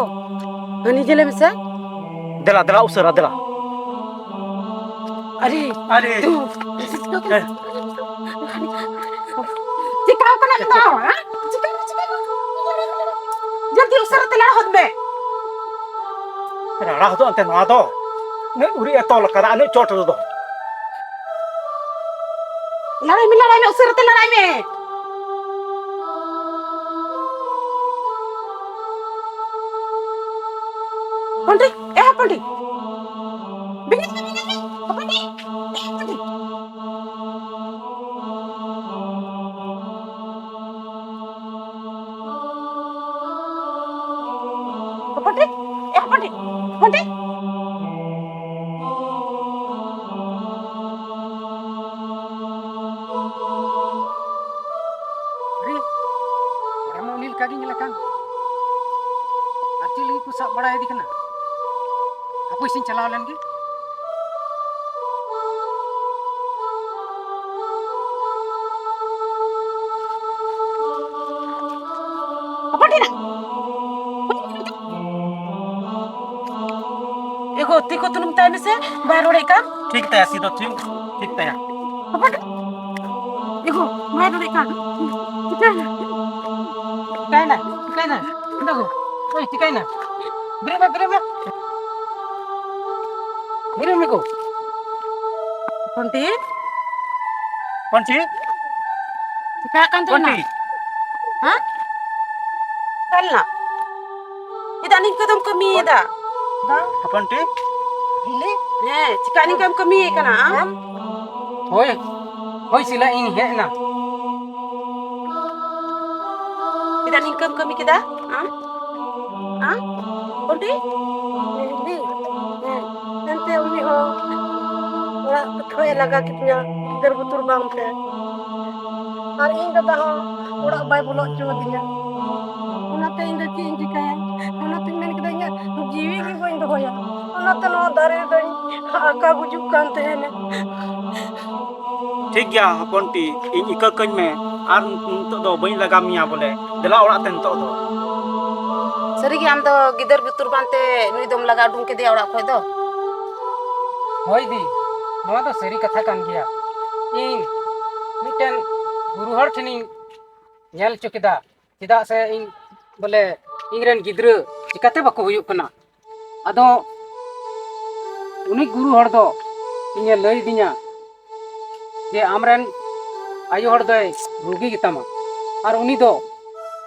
ᱦᱟᱹᱱᱤ ᱧᱮᱞᱮ ᱢᱮᱥᱮ᱾ ᱫᱮᱞᱟ, ᱫᱮᱞᱟ, ᱩᱥᱟᱹᱨᱟ, ᱫᱮᱞᱟ᱾ ᱟᱨᱮ, ᱟᱨᱮ᱾ ᱛᱩ᱾ ᱦᱮᱸ᱾ ᱪᱤᱠᱟᱹᱣ ᱠᱟᱱᱟ ᱱᱚᱣᱟ, ᱦᱮᱸ? ᱪᱤᱠᱟᱹ, ᱪᱤᱠᱟᱹ? ᱡᱚᱞᱫᱤ ᱩᱥᱟᱹᱨᱟ ᱛᱮ ᱞᱟᱲᱟ ᱦᱚᱫ ᱢᱮ᱾ ᱨᱟᱲᱟ ᱦᱚᱫᱚᱜ ᱮᱱᱛᱮ ᱱᱚᱣᱟ ᱫᱚ᱾ ᱩᱱᱟᱹᱜ ᱩᱨᱤᱡ ᱮ ᱛᱚᱞ ᱠᱟᱫᱟ, ᱩᱱᱟᱹᱜ ᱪᱚᱴ ᱨᱮᱫᱚ᱾ ᱞᱟᱲᱟᱭ ᱢᱮ, ᱞᱟᱲᱟᱭ ᱢᱮ, ᱩᱥᱟᱹᱨᱟ ᱛᱮ ᱞᱟᱲᱟᱭ ᱢᱮ᱾ ᱯᱚᱱᱰᱤ, ᱮ ᱯᱚᱱᱰᱤ᱾ ᱵᱮᱸᱜᱮᱫ ᱢᱮ, ᱵᱮᱸᱜᱮᱫ ᱢᱮ, ᱯᱚᱱᱰᱤ᱾ ᱮ ᱯᱚᱱᱰᱤ᱾ ᱯᱚᱱᱰᱤ, ᱮ ᱯᱚᱱᱰᱤ, ᱯᱚᱱᱰᱤ᱾ ᱟᱨᱮ, ᱦᱚᱲᱢᱚ ᱩᱱᱤ ᱞᱮᱠᱟ ᱜᱮ ᱧᱮᱞ ᱟᱠᱟᱱ᱾ ᱟᱨ ᱪᱮᱫ ᱞᱟᱹᱜᱤᱫ ᱠᱚ ᱥᱟᱵ ᱵᱟᱲᱟᱭᱮᱫᱮ ᱠᱟᱱᱟ? ᱦᱟᱯᱳᱭ ᱥᱮᱧ ᱪᱟᱞᱟᱣ ᱞᱮᱱ ᱜᱮ᱾ ᱦᱚᱯᱚᱱ ᱴᱷᱮᱱᱟ᱾ ᱮ ᱜᱳ, ᱛᱤ ᱠᱚ ᱛᱩᱱᱩᱢ ᱛᱟᱭ ᱢᱮᱥᱮ, ᱵᱟᱭ ᱨᱚᱲᱮᱫ ᱠᱟᱱ᱾ ᱴᱷᱤᱠ ᱛᱟᱭᱟ, ᱛᱤ ᱫᱚ ᱴᱷᱤᱠ, ᱴᱷᱤᱠ ᱛᱟᱭᱟ᱾ ᱦᱚᱯᱚᱱ ᱴᱷᱮᱱ᱾ ᱮ ᱜᱳ, ᱵᱟᱭ ᱨᱚᱲᱮᱫ ᱠᱟᱱ᱾ ᱪᱤᱠᱟᱹᱭᱮᱱᱟ? ᱪᱤᱠᱟᱹᱭᱮᱱᱟ? ᱪᱤᱠᱟᱹᱭᱮᱱᱟ? ᱫᱟᱜᱩ, ᱳᱭ, ᱪᱤᱠᱟᱹᱭᱮᱱᱟ? ᱵᱮᱨᱮᱫ ᱢᱮ, ᱵᱮᱨᱮᱫ ᱢᱮ᱾ ᱵᱮᱨᱮᱫ ᱢᱮ ᱜᱳ᱾ ᱯᱚᱱᱴᱤ? ᱯᱚᱱᱴᱤ? ᱪᱤᱠᱟᱹᱜ ᱠᱟᱱ ᱛᱟᱢᱟ? ᱯᱚᱱᱴᱤ? ᱦᱮᱸ? ᱚᱠᱟ ᱞᱮᱱᱟ? ᱪᱮᱫᱟᱜ ᱱᱤᱝᱠᱟᱹ ᱫᱚᱢ ᱠᱟᱹᱢᱤᱭᱮᱫᱟ? ᱦᱚᱯᱚᱱᱴᱤ? ᱦᱤᱞᱤ? ᱦᱮᱸ, ᱪᱤᱠᱟᱹ ᱱᱤᱝᱠᱟᱹᱢ ᱠᱟᱹᱢᱤᱭᱮ ᱠᱟᱱᱟ ᱟᱢ? ᱦᱳᱭ, ᱦᱳᱭ ᱥᱤᱞᱟᱹ, ᱤᱧ ᱦᱮᱡ ᱮᱱᱟ᱾ ᱪᱮᱫᱟᱜ ᱱᱤᱝᱠᱟᱹᱢ ᱠᱟᱹᱢᱤ ᱠᱮᱫᱟ ᱟᱢ? ᱟᱢ? ᱯᱚᱱᱴᱤ? ᱦᱤᱞᱤ? ᱦᱮᱸ, ᱮᱱᱛᱮ ᱩᱱᱤ ᱦᱚᱸ ᱚᱲᱟᱜ ᱠᱷᱚᱡ ᱮ ᱞᱟᱜᱟ ᱠᱤᱫᱤᱧᱟ, ᱜᱤᱫᱟᱹᱨ ᱵᱩᱛᱩᱨ ᱵᱟᱝᱛᱮ᱾ ᱟᱨ ᱤᱧ ᱫᱟᱫᱟ ᱦᱚᱸ ᱚᱲᱟᱜ ᱵᱟᱭ ᱵᱚᱞᱚ ᱦᱚᱪᱚ ᱟᱹᱫᱤᱧᱟ᱾ ᱚᱱᱟᱛᱮ ᱤᱧ ᱫᱚ ᱪᱮᱫ ᱤᱧ ᱪᱤᱠᱟᱹᱭᱟ? ᱚᱱᱟᱛᱮᱧ ᱢᱮᱱ ᱠᱮᱫᱟ, ᱤᱧᱟᱹᱜ ᱡᱤᱣᱤ ᱜᱮ ᱵᱟᱹᱧ ᱫᱚᱦᱚᱭᱟ᱾ ᱚᱱᱟᱛᱮ ᱱᱚᱣᱟ ᱫᱟᱨᱮ ᱨᱮᱫᱚᱧ ᱟᱠᱟ ᱜᱩᱡᱩᱜ ᱠᱟᱱ ᱛᱟᱦᱮᱱᱟ᱾ ᱴᱷᱤᱠ ᱜᱮᱭᱟ ᱦᱚᱯᱚᱱᱴᱤ, ᱤᱧ ᱤᱠᱟᱹ ᱠᱟᱹᱧ ᱢᱮ, ᱟᱨ ᱱᱤᱛᱚᱜ ᱫᱚ ᱵᱟᱹᱧ ᱞᱟᱜᱟ ᱢᱮᱭᱟ ᱵᱚᱞᱮ᱾ ᱫᱮᱞᱟ ᱚᱲᱟᱜ ᱛᱮ ᱱᱤᱛᱚᱜ ᱫᱚ᱾ ᱥᱟᱹᱨᱤᱜᱮ ᱟᱢ ᱫᱚ ᱜᱤᱫᱟᱹᱨ ᱵᱩᱛᱩᱨ ᱵᱟᱝᱛᱮ ᱱᱩᱭ ᱫᱚᱢ ᱞᱟᱜᱟ ᱩᱰᱩᱝ ᱠᱮᱫᱮᱭᱟ ᱚᱲᱟᱜ ᱠᱷᱚᱱ ᱫᱚ? ᱦᱳᱭ ᱫᱤ, ᱱᱚᱣᱟ ᱫᱚ ᱥᱟᱹᱨᱤ ᱠᱟᱛᱷᱟ ᱠᱟᱱ ᱜᱮᱭᱟ᱾ ᱤᱧ ᱢᱤᱫᱴᱮᱱ ᱜᱩᱨᱩ ᱦᱚᱲ ᱴᱷᱮᱱᱤᱧ ᱧᱮᱞ ᱦᱚᱪᱚ ᱠᱮᱫᱟ, ᱪᱮᱫᱟᱜ ᱥᱮ ᱤᱧ ᱵᱚᱞᱮ ᱤᱧ ᱨᱮᱱ ᱜᱤᱫᱽᱨᱟᱹ ᱪᱤᱠᱟᱹᱛᱮ ᱵᱟᱠᱚ ᱦᱩᱭᱩᱜ ᱠᱟᱱᱟ᱾ ᱟᱫᱚ ᱩᱱᱤ ᱜᱩᱨᱩ ᱦᱚᱲ ᱫᱚ ᱤᱧᱮ ᱞᱟᱹᱭ ᱟᱹᱫᱤᱧᱟ ᱡᱮ ᱟᱢᱨᱮᱱ ᱟᱭᱳ ᱦᱚᱲ ᱫᱚᱭ ᱨᱩᱜᱤ ᱜᱮᱛᱟᱢᱟ ᱟᱨ ᱩᱱᱤ ᱫᱚ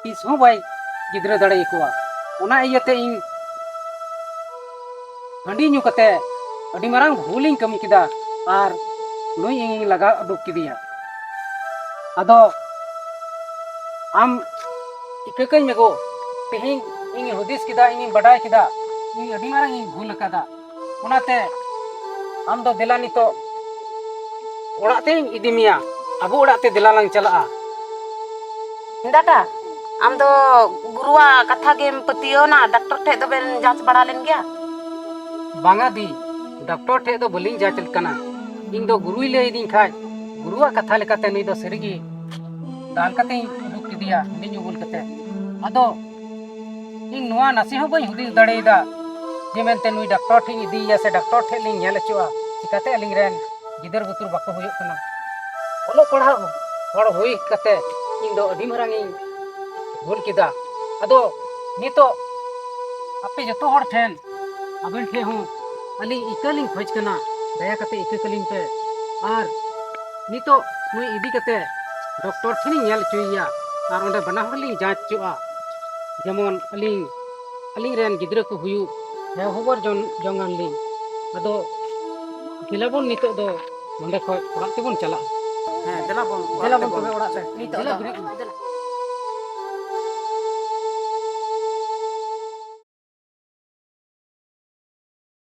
ᱛᱤᱥ ᱦᱚᱸ ᱵᱟᱭ ᱜᱤᱫᱽᱨᱟᱹ ᱫᱟᱲᱮ ᱟᱠᱚᱣᱟ᱾ ᱚᱱᱟ ᱤᱭᱟᱹᱛᱮ ᱤᱧ ᱦᱟᱺᱰᱤ ᱧᱩ ᱠᱟᱛᱮ ᱟᱹᱰᱤ ᱢᱟᱨᱟᱝ ᱵᱷᱩᱞᱤᱧ ᱠᱟᱹᱢᱤ ᱠᱮᱫᱟ ᱟᱨ ᱱᱩᱭ ᱤᱧᱤᱧ ᱞᱟᱜᱟ ᱩᱰᱩᱠ ᱠᱮᱫᱮᱭᱟ᱾ ᱟᱫᱚ ᱟᱢ ᱤᱠᱟᱹ ᱠᱟᱹᱧ ᱢᱮᱜᱳ, ᱛᱮᱦᱮᱧ ᱤᱧ ᱦᱩᱫᱤᱥ ᱠᱮᱫᱟ, ᱤᱧᱤᱧ ᱵᱟᱰᱟᱭ ᱠᱮᱫᱟ, ᱤᱧ ᱟᱹᱰᱤ ᱢᱟᱨᱟᱝ ᱤᱧ ᱵᱷᱩᱞ ᱟᱠᱟᱫᱟ᱾ ᱚᱱᱟᱛᱮ ᱟᱢ ᱫᱚ ᱫᱮᱞᱟ ᱱᱤᱛᱚᱜ ᱚᱲᱟᱜ ᱛᱮᱧ ᱤᱫᱤ ᱢᱮᱭᱟ, ᱟᱵᱚ ᱚᱲᱟᱜ ᱛᱮ ᱫᱮᱞᱟ ᱞᱟᱝ ᱪᱟᱞᱟᱜᱼᱟ᱾ ᱫᱟᱫᱟ, ᱟᱢ ᱫᱚ ᱜᱩᱨᱩᱣᱟᱜ ᱠᱟᱛᱷᱟ ᱜᱮᱢ ᱯᱟᱹᱛᱭᱟᱹᱣᱱᱟ? ᱰᱟᱠᱛᱚᱨ ᱴᱷᱮᱡ ᱫᱚᱵᱮᱱ ᱡᱟᱸᱪ ᱵᱟᱲᱟ ᱞᱮᱱ ᱜᱮᱭᱟ? ᱵᱟᱝᱟ ᱫᱤ, ᱰᱟᱠᱛᱚᱨ ᱴᱷᱮᱡ ᱫᱚ ᱵᱟᱹᱞᱤᱧ ᱡᱟᱸᱪ ᱠᱟᱱᱟ᱾ ᱤᱧ ᱫᱚ ᱜᱩᱨᱩᱭ ᱞᱟᱹᱭ ᱟᱹᱫᱤᱧ ᱠᱷᱟᱡ, ᱜᱩᱨᱩᱣᱟᱜ ᱠᱟᱛᱷᱟ ᱞᱮᱠᱟᱛᱮ ᱱᱩᱭ ᱫᱚ ᱥᱟᱹᱨᱤᱜᱮ ᱫᱟᱞ ᱠᱟᱛᱮᱧ ᱩᱰᱩᱠ ᱠᱮᱫᱮᱭᱟ, ᱦᱟᱺᱰᱤ ᱧᱩ ᱵᱩᱞ ᱠᱟᱛᱮ᱾ ᱟᱫᱚ ᱤᱧ ᱱᱚᱣᱟ ᱱᱟᱥᱮ ᱦᱚᱸ ᱵᱟᱹᱧ ᱦᱩᱫᱤᱥ ᱫᱟᱲᱮᱭᱟᱫᱟ ᱡᱮ ᱢᱮᱱᱛᱮ ᱱᱩᱭ ᱰᱟᱠᱛᱚᱨ ᱴᱷᱮᱡ ᱤᱧ ᱤᱫᱤᱭᱮᱭᱟ ᱥᱮ ᱰᱟᱠᱛᱚᱨ ᱴᱷᱮᱡ ᱞᱤᱧ ᱧᱮᱞ ᱦᱚᱪᱚᱜᱼᱟ, ᱪᱤᱠᱟᱛᱮ ᱟᱹᱞᱤᱧ ᱨᱮᱱ ᱜᱤᱫᱟᱹᱨ ᱵᱩᱛᱩᱨ ᱵᱟᱠᱚ ᱦᱩᱭᱩᱜ ᱠᱟᱱᱟ᱾ ᱚᱞᱚᱜ ᱯᱟᱲᱦᱟᱜ ᱦᱚᱲ ᱦᱩᱭ ᱠᱟᱛᱮ ᱤᱧ ᱫᱚ ᱟᱹᱰᱤ ᱢᱟᱨᱟᱝ ᱤᱧ ᱵᱷᱩᱞ ᱠᱮᱫᱟ᱾ ᱟᱫᱚ ᱱᱤᱛᱚᱜ ᱟᱯᱮ ᱡᱚᱛᱚ ᱦᱚᱲ ᱴᱷᱮᱱ, ᱟᱵᱮᱱ ᱴᱷᱮᱱ ᱦᱚᱸ ᱟᱹᱞᱤᱧ ᱤᱠᱟᱹ ᱞᱤᱧ ᱠᱷᱚᱡᱽ ᱠᱟᱱᱟ, ᱫᱟᱭᱟ ᱠᱟᱛᱮ ᱤᱠᱟᱹ ᱠᱟᱹᱞᱤᱧ ᱯᱮ᱾ ᱟᱨ ᱱᱤᱛᱚᱜ ᱱᱩᱭ ᱤᱫᱤ ᱠᱟᱛᱮ ᱰᱚᱠᱴᱚᱨ ᱴᱷᱮᱱᱤᱧ ᱧᱮᱞ ᱦᱚᱪᱚᱭᱮᱭᱟ ᱟᱨ ᱚᱸᱰᱮ ᱵᱟᱱᱟ ᱦᱚᱲ ᱞᱤᱧ ᱡᱟᱸᱪ ᱦᱚᱪᱚᱜᱼᱟ, ᱡᱮᱢᱚᱱ ᱟᱹᱞᱤᱧ, ᱟᱹᱞᱤᱧ ᱨᱮᱱ ᱜᱤᱫᱽᱨᱟᱹ ᱠᱚ ᱦᱩᱭᱩᱜ, ᱦᱮᱸ, ᱦᱚᱵᱚᱨ ᱡᱚᱝ, ᱡᱚᱝ ᱟᱱᱞᱤᱧ᱾ ᱟᱫᱚ ᱫᱮᱞᱟ ᱵᱚᱱ ᱱᱤᱛᱚᱜ ᱫᱚ ᱱᱚᱸᱰᱮ ᱠᱷᱚᱡ ᱚᱲᱟᱜ ᱛᱮᱵᱚᱱ ᱪᱟᱞᱟᱜᱼᱟ᱾ ᱦᱮᱸ, ᱫᱮᱞᱟ ᱵᱚᱱ ᱫᱮᱞᱟ ᱵᱚᱱ ᱛᱚᱵᱮ ᱚᱲᱟᱜ ᱛᱮ᱾ ᱱᱤᱛᱚᱜ ᱫᱮᱞᱟ ᱫᱚ᱾ ᱵᱮᱨᱮᱫ ᱢᱮ᱾